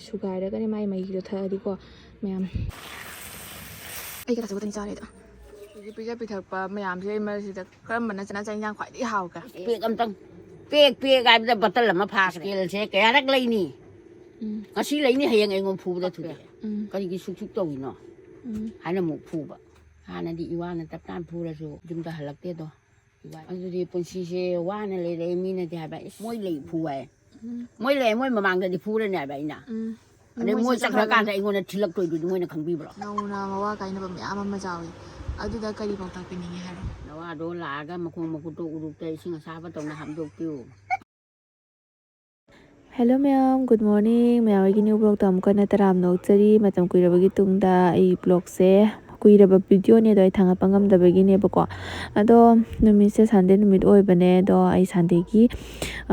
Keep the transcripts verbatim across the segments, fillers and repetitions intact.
ꯁꯨꯒꯥꯏꯔꯒꯅꯦ ꯃꯥꯏ ꯃꯍꯤꯗꯣ ꯊꯛꯑꯗꯤꯀꯣ ꯃꯌꯥꯝ꯫ ꯑꯩꯒ ꯇꯥꯆꯧꯒꯗꯪ ꯆꯥꯔꯦꯗ꯫ ꯍꯧꯖꯤꯛ ꯄꯤꯖ ꯄꯤꯊꯛꯄ ꯃꯌꯥꯝꯁꯦ ꯃꯔꯛꯁꯤꯗ ꯀꯔꯝꯕꯅ ꯆꯅꯥ ꯆꯥꯛ ꯏꯟꯁꯥꯡ ꯈ꯭ꯋꯥꯏꯗꯒꯤ ꯍꯥꯎꯒꯦ? ꯄꯦꯛ ꯑꯝꯇꯪ, ꯄꯦꯛ ꯄꯦꯛ ꯍꯥꯏꯕꯗ ꯕꯇꯜ ꯑꯃ ꯐꯥꯈ꯭ꯔꯦ꯫ ꯁ꯭ꯀꯦꯜꯁꯦ ꯀꯌꯥꯔꯛ ꯂꯩꯅꯤ? ꯎꯝ꯫ ꯉꯁꯤ ꯂꯩꯅꯤ, ꯍꯌꯦꯡ ꯑꯩꯉꯣꯟꯗ ꯐꯨꯕꯗ ꯊꯨꯗꯦꯛꯑꯦ꯫ ꯎꯝ꯫ ꯀꯔꯤꯒꯤ ꯁꯨꯛ ꯁꯨꯛ ꯇꯧꯔꯤꯅꯣ? ꯎꯝ꯫ ꯍꯥꯏꯅ ꯑꯃꯨꯛ ꯐꯨꯕ꯫ ꯍꯥꯟꯅꯗꯤ ꯏꯋꯥꯅ ꯇꯞ ꯇꯥꯅ ꯐꯨꯔꯁꯨ ꯌꯨꯝꯗ ꯍꯜꯂꯛꯇꯦꯗꯣ꯫ ꯏꯋꯥ, ꯑꯗꯨꯗꯤ ꯄꯨꯟꯁꯤꯁꯦ ꯋꯥꯅ ꯂꯩꯔꯛꯑꯦ, ꯃꯤꯅꯗꯤ ꯍꯥꯏꯕ, "ꯏꯁ, ꯃꯣꯏ ꯂꯩ ꯐꯨ ꯍꯥꯏ꯫ ꯎꯝ꯫ ꯃꯣꯏ ꯂꯩ, ꯃꯣꯏ ꯃꯃꯥꯡꯗꯗꯤ ꯐꯨꯔꯅꯤ" ꯍꯥꯏꯕ ꯑꯩꯅ꯫ ꯎꯝ꯫ ꯑꯗꯩ ꯃꯣꯏ ꯃꯣꯏ ꯆꯠꯈ꯭ꯔꯀꯥꯟꯗ ꯆꯠꯈ꯭ꯔꯀꯥꯟꯗ ꯑꯩꯉꯣꯟꯗ ꯊꯤꯜꯂꯛꯇꯣꯏꯗꯨꯗꯤ ꯃꯣꯏꯅ ꯈꯪꯕꯤꯕ꯭ꯔꯣ? ꯅꯧꯅ ꯃꯋꯥ ꯀꯥꯏꯅꯕ ꯃꯌꯥꯝ ꯑꯃ ꯆꯥꯎꯏ꯫ ꯑꯗꯨꯗ ꯀꯔꯤ ꯄꯥꯎꯇꯥꯛ ꯄꯤꯅꯤꯡꯉꯤ ꯍꯥꯏꯔꯣ? ꯅꯋꯥꯗꯣ ꯂꯥꯛꯑꯒ ꯃꯈꯣꯡ ꯃꯈꯨꯠꯇꯣ ꯎꯔꯨꯛꯇ ꯏꯁꯤꯡ ꯑꯁꯥꯕ ꯇꯧꯅ ꯍꯥꯝꯗꯣꯛꯄꯤꯌꯨ꯫ Hello ꯃꯌꯥꯝ, good morning꯫ ꯃꯌꯥꯝ ꯑꯩꯒꯤ new vlogꯇ ꯑꯃꯨꯛꯀ ꯍꯟꯅ ꯇꯔꯥꯝꯅ ꯑꯣꯛꯆꯔꯤ꯫ ꯃꯇꯝ ꯀꯨꯏꯔꯕꯒꯤ ꯇꯨꯡꯗ ꯑꯩ vlogꯁꯦ, ꯀꯨꯏꯔꯕ videoꯅꯦ ꯑꯗꯣ ꯑꯩ ꯊꯥꯡꯒꯠꯄ ꯉꯝꯗꯕꯒꯤꯅꯦꯕꯀꯣ꯫ ꯑꯗꯣ ꯅꯨꯃꯤꯠꯁꯦ Sunday ꯅꯨꯃꯤꯠ ꯑꯣꯏꯕꯅꯦ꯫ ꯑꯗꯣ ꯑꯩ Sundayꯒꯤ,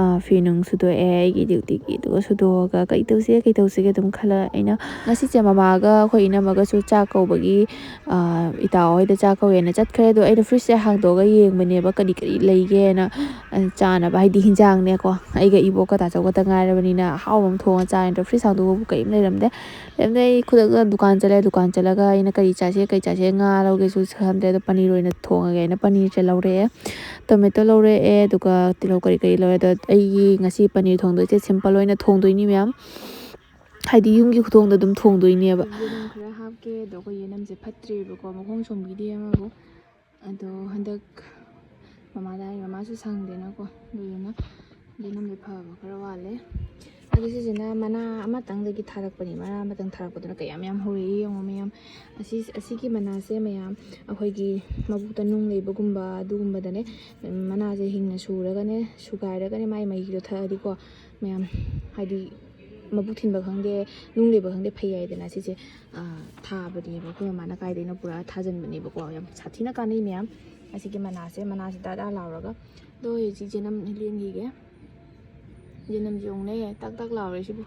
ꯑ, ꯐꯤ ꯅꯨꯡ ꯁꯨꯗꯣꯛꯑꯦ ꯑꯩꯒꯤ dutyꯒꯤ꯫ ꯑꯗꯨꯒ ꯁꯨꯗꯣꯛꯑꯒ ꯀꯩ ꯇꯧꯁꯤꯒꯦ, ꯀꯩ ꯇꯧꯁꯤꯒꯦ ꯑꯗꯨꯝ ꯈꯜꯂ ꯑꯩꯅ ꯉꯁꯤꯁꯦ ꯃꯃꯥꯒ ꯑꯩꯈꯣꯏ ꯏꯅꯝꯃꯒꯁꯨ ꯆꯥꯛ ꯀꯧꯕꯒꯤ, ꯑ, ꯏꯇꯥꯎ ꯍꯣꯏꯗ ꯆꯥꯛ ꯀꯧꯋꯦꯅ ꯆꯠꯈ꯭ꯔꯦ꯫ ꯑꯗꯣ ꯑꯩꯅ fridgeꯁꯦ ꯍꯥꯡꯗꯣꯛꯑꯒ ꯌꯦꯡꯕꯅꯦꯕ ꯀꯔꯤ ꯀꯔꯤ ꯂꯩꯒꯦꯅ꯫ ꯑ, ꯆꯥꯅꯕ, ꯍꯥꯏꯗꯤ ꯍꯤꯟꯖꯥꯡꯅꯦꯀꯣ꯫ ꯑꯩꯒ ꯏꯕꯣꯛꯀ ꯇꯥꯆꯧ ꯈꯛꯇ ꯉꯥꯏꯔꯕꯅꯤꯅ ꯑꯍꯥꯎꯕ ꯑꯃ ꯊꯣꯡꯉ ꯆꯥꯔꯦ꯫ ꯑꯗꯣ fridge ꯍꯥꯡꯗꯣꯛꯑꯕꯨ ꯀꯔꯤꯝ ꯂꯩꯔꯝꯗꯦ꯫ ꯂꯩꯔꯝꯗꯦ꯫ ꯑꯩ ꯈꯨꯗꯛꯇ ꯗꯨꯀꯥꯟ ꯆꯠꯂꯦ꯫ ꯗꯨꯀꯥꯟ ꯆꯠꯂꯒ ꯑꯩꯅ ꯀꯔꯤ ꯆꯥꯁꯤꯒꯦ, ꯀꯔꯤ ꯆꯥꯁꯤꯒꯦ, ꯉꯥ ꯂꯧꯒꯦꯁꯨ ꯈꯟꯗ꯭ꯔꯦ꯫ ꯑꯗꯣ ꯄꯅꯤꯔ ꯑꯣꯏꯅ ꯊꯣꯡꯉꯒꯦ ꯍꯥꯏꯅ ꯄꯅꯤꯔꯁꯦ ꯂꯧꯔꯛꯑꯦ꯫ Tomato ꯂꯧꯔꯛꯑꯦ꯫ ꯑꯗꯨꯒ ꯇꯤꯜꯍꯧ ꯀꯔꯤ ꯀꯔꯤ ꯂꯧꯔꯦ꯫ ꯑꯗꯣ ꯑꯩꯒꯤ ꯉꯁꯤ ꯄꯅꯤꯔ ꯊꯣꯡꯗꯣꯏꯁꯦ simple ꯑꯣꯏꯅ ꯊꯣꯡꯗꯣꯏꯅꯤ ꯃꯌꯥꯝ꯫ ꯍꯥꯏꯗꯤ ꯌꯨꯝꯒꯤ ꯈꯨꯊꯣꯡꯗ ꯑꯗꯨꯝ ꯊꯣꯡꯗꯣꯏꯅꯦꯕ꯫ ꯌꯦꯅꯝ ꯈꯔ ꯍꯥꯞꯀꯦ꯫ ꯑꯗꯣ ꯑꯩꯈꯣꯏ ꯌꯦꯅꯝꯁꯦ ꯐꯠꯇ꯭ꯔꯤꯕꯀꯣ, ꯃꯈꯣꯡ ꯁꯣꯝꯕꯤꯗꯦ ꯑꯃꯕꯨ꯫ ꯑꯗꯣ ꯍꯟꯗꯛ ꯃꯃꯥꯗ ꯍꯥꯏ, ꯃꯃꯥꯁꯨ ꯁꯪꯗꯦꯅꯀꯣ, ꯑꯗꯨꯗꯨꯅ ꯌꯦꯅꯝꯁꯦ ꯐꯕ ꯈꯔ ꯋꯥꯠꯂꯦ꯫ ꯑꯗꯣ ꯁꯤꯁꯤꯅ ꯃꯅꯥ ꯑꯃꯇꯪꯗꯒꯤ ꯊꯥꯔꯛꯄꯅꯤ꯫ ꯃꯅꯥ ꯑꯃꯇꯪ ꯊꯥꯔꯛꯄꯗꯨꯅ ꯀꯌꯥꯝ ꯌꯥꯝ ꯍꯧꯔꯛꯏ ꯌꯦꯡꯉꯣ ꯃꯌꯥꯝ꯫ ꯑꯁꯤ, ꯑꯁꯤꯒꯤ ꯃꯅꯥꯁꯦ ꯃꯌꯥꯝ ꯑꯩꯈꯣꯏꯒꯤ ꯃꯕꯨꯛꯇ ꯅꯨꯡ ꯂꯩꯕꯒꯨꯝꯕ ꯑꯗꯨꯒꯨꯝꯕꯗꯅꯦ, ꯃꯅꯥꯁꯦ ꯍꯤꯡꯅ ꯁꯨꯔꯒꯅꯦ, ꯁꯨꯒꯥꯏꯔꯒꯅꯦ ꯃꯥꯏ ꯃꯍꯤꯗꯣ ꯊꯛꯑꯗꯤꯀꯣ ꯃꯌꯥꯝ, ꯍꯥꯏꯗꯤ ꯃꯕꯨꯛ ꯊꯤꯟꯕ ꯈꯪꯗꯦ, ꯅꯨꯡ ꯂꯩꯕ ꯈꯪꯗꯦ, ꯐꯩ ꯍꯥꯏꯗꯅ ꯁꯤꯁꯦ, ꯑ, ꯊꯥꯕꯅꯦꯕ꯫ ꯑꯩꯈꯣꯏ ꯃꯃꯥꯅ ꯀꯥꯏꯗꯩꯅꯣ ꯄꯨꯔꯛꯑ ꯊꯥꯖꯤꯟꯕꯅꯦꯕꯀꯣ꯫ ꯌꯥꯝ ꯁꯥꯊꯤꯅ ꯀꯥꯟꯅꯩ ꯃꯌꯥꯝ꯫ ꯑꯁꯤꯒꯤ ꯃꯅꯥꯁꯦ, ꯃꯅꯥꯁꯦ ꯗꯥ ꯗꯥ ꯂꯥꯎꯔꯒ꯫ ꯑꯗꯣ ꯍꯧꯖꯤꯛ ꯆꯦꯅꯝ ꯂꯦꯟꯈꯤꯒꯦ꯫ ꯆꯦꯅꯝꯁꯦ ꯌꯦꯡꯉꯨꯅꯦ, ꯇꯛ ꯇꯛ ꯂꯥꯎꯔꯦ ꯁꯤꯕꯨ꯫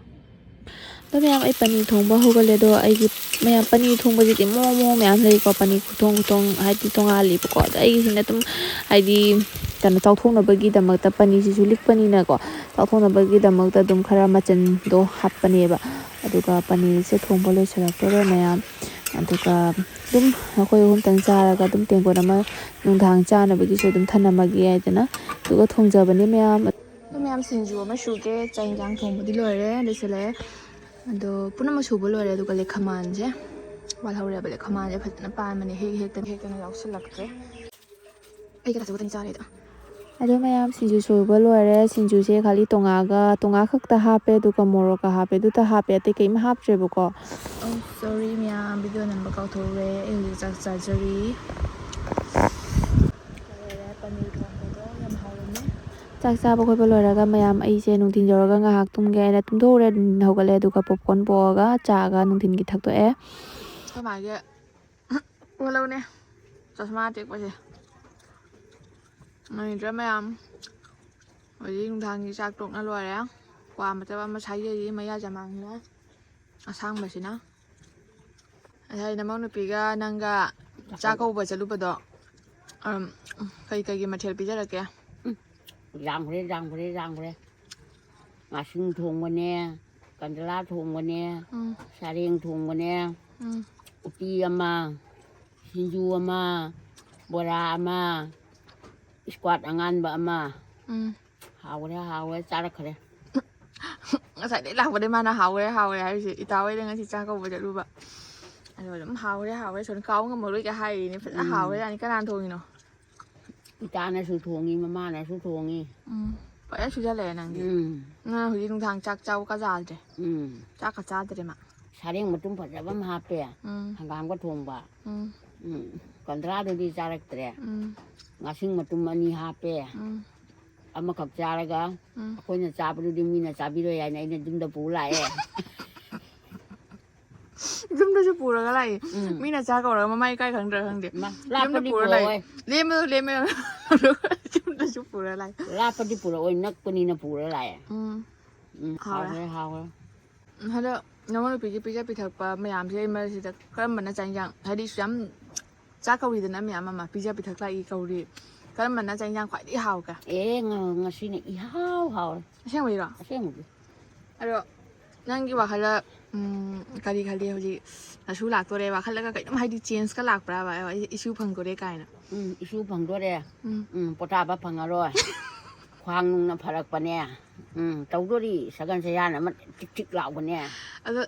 ꯑꯗꯣ ꯃꯌꯥꯝ, ꯑꯩ ꯄꯅꯤꯔ ꯊꯣꯡꯕ ꯍꯧꯒꯠꯂꯦ꯫ ꯑꯗꯣ ꯑꯩꯒꯤ ꯃꯌꯥꯝ, ꯄꯅꯤꯔ ꯊꯣꯡꯕꯁꯤꯗꯤ ꯃꯑꯣꯡ ꯃꯑꯣꯡ ꯃꯌꯥꯝ ꯂꯩꯀꯣ꯫ ꯄꯅꯤꯔ ꯈꯨꯊꯣꯡ ꯈꯨꯊꯣꯡ ꯍꯥꯏꯗꯤ ꯇꯣꯉꯥꯜꯂꯤꯕꯀꯣ꯫ ꯑꯗꯣ ꯑꯩꯒꯤꯁꯤꯅ ꯑꯗꯨꯝ ꯍꯥꯏꯗꯤ ꯀꯩꯅꯣ ꯆꯥꯎꯊꯣꯛꯅꯕꯒꯤꯗꯃꯛꯇ, ꯄꯅꯤꯔꯁꯤꯁꯨ ꯂꯤꯛꯄꯅꯤꯅꯀꯣ, ꯆꯥꯎꯊꯣꯛꯅꯕꯒꯤꯗꯃꯛꯇ ꯑꯗꯨꯝ ꯈꯔ ꯃꯆꯟꯗꯣ ꯍꯥꯞꯄꯅꯦꯕ꯫ ꯑꯗꯨꯒ ꯄꯅꯤꯔꯁꯦ ꯊꯣꯡꯕ ꯂꯣꯏꯁꯤꯜꯂꯛꯇꯣꯔꯦ ꯃꯌꯥꯝ꯫ ꯑꯗꯨꯒ ꯑꯗꯨꯝ ꯑꯩꯈꯣꯏ ꯑꯍꯨꯝꯇꯪ ꯆꯥꯔꯒ ꯑꯗꯨꯝ ꯇꯦꯡꯀꯣꯠ ꯑꯃ ꯅꯨꯡꯗꯥꯡ ꯆꯥꯅꯕꯒꯤꯁꯨ ꯑꯗꯨꯝ ꯊꯝꯂꯝꯃꯒꯦ ꯍꯥꯏꯗꯅ꯫ ꯑꯗꯨꯒ ꯊꯣꯡꯖꯕꯅꯦ ꯃꯌꯥꯝ꯫ ꯑꯗꯣ ꯃꯌꯥꯝ, ꯁꯤꯡꯖꯨ ꯑꯃ ꯁꯨꯒꯦ꯫ ꯆꯥꯛ ꯏꯟꯖꯥꯡ ꯊꯣꯡꯕꯗꯤ ꯂꯣꯏꯔꯦ, ꯂꯣꯏꯁꯤꯜꯂꯛꯑꯦ꯫ ꯑꯗꯣ ꯄꯨꯝꯅꯃꯛ ꯁꯨꯕ ꯂꯣꯏꯔꯦ꯫ ꯑꯗꯨꯒ ꯂꯩꯈꯃꯥꯟꯁꯦ ꯋꯥꯠꯍꯧꯔꯦꯕ꯫ ꯂꯩꯈꯃꯥꯟꯁꯦ ꯐꯖꯅ ꯄꯥꯟꯕꯅꯦ, ꯍꯦꯛ ꯍꯦꯛꯇꯅ ꯍꯦꯛꯇꯅ ꯌꯥꯎꯁꯜꯂꯛꯇ꯭ꯔꯦ꯫ ꯑꯩ ꯈꯛꯇ ꯆꯥꯕꯗꯪ ꯆꯥꯔꯦꯗ꯫ ꯑꯗꯣ ꯃꯌꯥꯝ, ꯁꯤꯡꯖꯨ ꯁꯨꯕ ꯂꯣꯏꯔꯦ꯫ ꯁꯤꯡꯖꯨꯁꯦ ꯈꯥꯂꯤ ꯇꯣꯉꯥꯒ, ꯇꯣꯉꯥ ꯈꯛꯇ ꯍꯥꯞꯄꯦ, ꯑꯗꯨꯒ ꯃꯣꯔꯣꯛꯀ ꯍꯥꯞꯄꯦ, ꯑꯗꯨꯇ ꯍꯥꯞꯄꯦ, ꯑꯇꯩ ꯀꯩꯝ ꯍꯥꯞꯇ꯭ꯔꯦꯕꯀꯣ꯫ Oh, sorry ꯃꯌꯥꯝ, ꯚꯤꯗꯤꯑꯣ ꯅꯝꯕ ꯀꯥꯎꯊꯣꯛꯎꯔꯦ꯫ ꯑꯩ ꯍꯧꯖꯤꯛ ꯆꯥꯛ ꯆꯥꯖꯔꯤ꯫ ꯂꯣꯏꯔꯦ, ꯄꯅꯤꯔ ꯊꯣꯡꯕꯗꯣ ꯌꯥꯝ ꯍꯥꯎꯔꯝꯃꯦ꯫ ꯆꯥꯛ ꯆꯥꯕ ꯈꯣꯠꯄ ꯂꯣꯏꯔꯒ ꯃꯌꯥꯝ, ꯑꯩꯁꯦ ꯅꯨꯡꯊꯤꯟ ꯌꯧꯔꯒ ꯉꯥꯏꯍꯥꯛ ꯇꯨꯝꯒꯦ ꯍꯥꯏꯅ ꯇꯨꯝꯊꯣꯛꯎꯔꯦ꯫ ꯍꯧꯒꯠꯂꯦ, ꯑꯗꯨꯒ ꯄꯣꯞꯀꯣꯔꯟ ꯄꯣꯛꯑꯒ ꯆꯥꯒ ꯅꯨꯡꯊꯤꯟꯒꯤ ꯊꯛꯇꯣꯛꯑꯦ꯫ ꯑꯩꯈꯣꯏ ꯃꯥꯒꯤ ꯎꯍꯜꯂꯧꯅꯦ, ꯆꯁꯃꯥ ꯑꯇꯦꯛꯄꯁꯦ꯫ ꯅꯨꯃꯤꯠꯇ ꯃꯌꯥꯝ ꯍꯧꯖꯤꯛ ꯅꯨꯡꯗꯥꯡꯒꯤ ꯆꯥꯛ ꯇꯣꯛꯅ ꯂꯣꯏꯔꯦ꯫ ꯀ꯭ꯋꯥ ꯃꯇꯞ ꯑꯃ ꯁꯥꯏꯖꯔꯤ, ꯃꯌꯥ ꯆꯃꯥꯡꯅ ꯑꯁꯥꯡꯕꯁꯤꯅ꯫ ꯉꯁꯥꯏ ꯅꯃꯧ ꯅꯨꯄꯤꯒ ꯅꯪꯒ ꯆꯥꯛ ꯀꯧꯕ ꯆꯠꯂꯨꯕꯗꯣ, ꯑꯝ, ꯀꯩ ꯀꯩꯒꯤ ꯃꯊꯦꯜ ꯄꯤꯖꯔꯛꯀꯦ? ꯌꯥꯝꯈ꯭ꯔꯦ, ꯌꯥꯝꯈ꯭ꯔꯦ, ꯌꯥꯝꯈ꯭ꯔꯦ꯫ ꯉꯥꯁꯤꯡ ꯊꯣꯡꯕꯅꯦ, ꯀꯟꯗꯂꯥ ꯊꯣꯡꯕꯅꯦ, ꯎꯝ꯫ ꯁꯔꯦꯡ ꯊꯣꯡꯕꯅꯦ, ꯎꯝ꯫ ꯎꯇꯤ ꯑꯃ, ꯁꯤꯡꯖꯨ ꯑꯃ, ꯕꯣꯔꯥ ꯑꯃ, ꯏꯁꯀ꯭ꯋꯥꯠ ꯑꯉꯥꯟꯕ ꯑꯃ꯫ ꯎꯝ꯫ ꯍꯥꯎꯔꯦ, ꯍꯥꯎꯔꯦ, ꯆꯥꯔꯛꯈ꯭ꯔꯦ꯫ ꯉꯁꯥꯏꯗꯩ ꯂꯥꯛꯄꯗꯩ ꯃꯥꯅ ꯍꯥꯎꯔꯦ, ꯍꯥꯎꯔꯦ ꯍꯥꯏꯔꯤꯁꯦ꯫ ꯏꯇꯥ ꯍꯣꯏꯗ ꯉꯁꯤ ꯆꯥꯛ ꯀꯧꯕ ꯆꯠꯂꯨꯕ꯫ ꯑꯗꯣ ꯑꯗꯨꯝ ꯍꯥꯎꯔꯦ, ꯍꯥꯎꯔꯦ, ꯁꯨꯝ ꯀꯥꯎ ꯉꯝꯃꯔꯣꯏꯒ ꯍꯥꯏꯔꯤꯅꯦ꯫ ꯐꯖꯅ ꯎꯝ꯫ ꯍꯥꯎꯔꯦ ꯖꯥꯠꯅꯤ꯫ ꯀꯅꯥꯅ ꯊꯣꯡꯉꯤꯅꯣ? ꯏꯇꯥꯅꯁꯨ ꯊꯣꯡꯉꯤ, ꯃꯃꯥꯅꯁꯨ ꯊꯣꯡꯉꯤ꯫ ꯎꯝ꯫ ꯐꯖꯅ ꯁꯨꯖꯜꯂꯛꯑꯦ ꯅꯪꯗꯤ꯫ ꯎꯝ꯫ ꯅꯪ ꯍꯧꯖꯤꯛ ꯅꯨꯡꯗꯥꯡ ꯆꯥꯛ ꯆꯥꯕ ꯀ ꯆꯥꯗ꯭ꯔꯦ꯫ ꯎꯝ꯫ ꯆꯥꯛꯀ ꯆꯥꯗ꯭ꯔꯦ ꯃꯥ꯫ ꯁꯔꯦꯡ ꯃꯇꯨꯝ ꯐꯖꯕ ꯑꯃ ꯍꯥꯞꯄꯦ꯫ ꯎꯝ꯫ ꯍꯪꯒꯥꯝꯒ ꯊꯣꯡꯕ꯫ ꯎꯝ꯫ ꯎꯝ꯫ ꯀꯟꯗ꯭ꯔꯥꯗꯨꯗꯤ ꯆꯥꯔꯛꯇ꯭ꯔꯦ꯫ ꯎꯝ꯫ ꯉꯥꯁꯤꯡ ꯃꯇꯨꯝ ꯑꯅꯤ ꯍꯥꯞꯄꯦ꯫ ꯎꯝ꯫ ꯑꯃꯈꯛ ꯆꯥꯔꯒ ꯎꯝ꯫ ꯑꯩꯈꯣꯏꯅ ꯆꯥꯕꯗꯨꯗꯤ ꯃꯤꯅ ꯆꯥꯕꯤꯔꯣꯏ ꯍꯥꯏꯅ ꯑꯩꯅ ꯌꯨꯝꯗ ꯄꯨ ꯂꯥꯛꯑꯦ꯫ ꯌꯨꯝꯗꯁꯨ ꯄꯨꯔꯒ ꯂꯥꯛꯏ꯫ ꯎꯝ꯫ ꯃꯤꯅ ꯆꯥ ꯀꯧꯔꯒ ꯃꯃꯥꯏ ꯏꯀꯥꯏ ꯈꯪꯗ꯭ꯔꯥ ꯈꯪꯗꯦ꯫ ꯃꯥ, ꯌꯨꯝꯗ ꯂꯥꯞꯄꯗꯤ ꯄꯨꯔ ꯂꯥꯛꯏ꯫ ꯄꯨꯔꯛꯑꯣꯏ꯫ ꯂꯦꯝꯕꯗꯣ ꯂꯦꯝꯃꯦ꯫ ꯌꯨꯝꯗꯁꯨ ꯄꯨꯔ ꯂꯥꯛꯏ꯫ ꯂꯥꯞꯄꯗꯤ ꯄꯨꯔꯛꯑꯣꯏ, ꯅꯛꯄꯅꯤꯅ ꯄꯨꯔ ꯂꯥꯛꯑꯦ꯫ ꯎꯝ꯫ ꯎꯝ, ꯍꯥꯎꯔꯦ꯫ ꯍꯥꯎꯔꯦ, ꯍꯥꯎꯔꯦ꯫ ꯎꯝ, ꯍꯟꯗꯛ ꯅꯃꯧ ꯅꯨꯄꯤꯒꯤ ꯄꯤꯖ ꯄꯤꯊꯛꯄ ꯃꯌꯥꯝꯁꯦ ꯃꯔꯛꯁꯤꯗ ꯀꯔꯝꯕꯅ ꯆꯥꯛ ꯏꯟꯖꯥꯡ, ꯍꯥꯏꯗꯤ ꯁꯨ ꯌꯥꯝ ꯆꯥꯛ ꯀꯧꯔꯤꯗꯅ ꯃꯌꯥꯝ ꯑꯃ, ꯄꯤꯖ ꯄꯤꯊꯛ ꯂꯥꯛꯏ ꯀꯧꯔꯤ, ꯀꯔꯝꯕꯅ ꯆꯥꯛ ꯏꯟꯁꯥꯡ ꯈ꯭ꯋꯥꯏꯗꯒꯤ ꯍꯥꯎꯒꯦ? ꯑꯦ ꯉ- ꯉꯁꯤꯅ ꯏꯍꯥꯎ ꯍꯥꯎꯔꯦ꯫ ꯑꯁꯦꯡꯕꯩꯔꯣ? ꯑꯁꯦꯡꯕꯒꯤ꯫ ꯑꯗꯣ ꯅꯪꯒꯤ ꯋꯥꯈꯜꯗ ꯎꯝ, ꯀꯔꯤ ꯈꯜꯂꯤ ꯍꯧꯖꯤꯛ? ꯅꯁꯨ ꯂꯥꯛꯇꯣꯔꯦ ꯋꯥꯈꯜꯗꯒ ꯀꯩꯅꯣꯝ ꯍꯥꯏꯗꯤ ꯆꯦꯟꯖꯀ ꯂꯥꯛꯄ꯭ꯔꯥꯕ? ꯑꯩ ꯏꯁꯨ ꯐꯪꯗꯣꯔꯦ ꯀꯥꯏꯅ? ꯎꯝ ꯏꯁꯨ ꯐꯪꯗꯣꯔꯦ꯫ ꯎꯝ. ꯎꯝ ꯄꯣꯊꯥꯕ ꯐꯪꯉꯔꯣꯏ꯫ ꯈ꯭ꯋꯥꯡ ꯅꯨꯡꯅ ꯐꯔꯛꯄꯅꯦ꯫ ꯎꯝ ꯇꯧꯗꯣꯔꯤ ꯁꯒꯟ ꯁꯌꯥꯟ ꯑꯃ ꯆꯤꯛ ꯆꯤꯛ ꯂꯥꯎꯕꯅꯦ꯫ ꯑꯗꯣ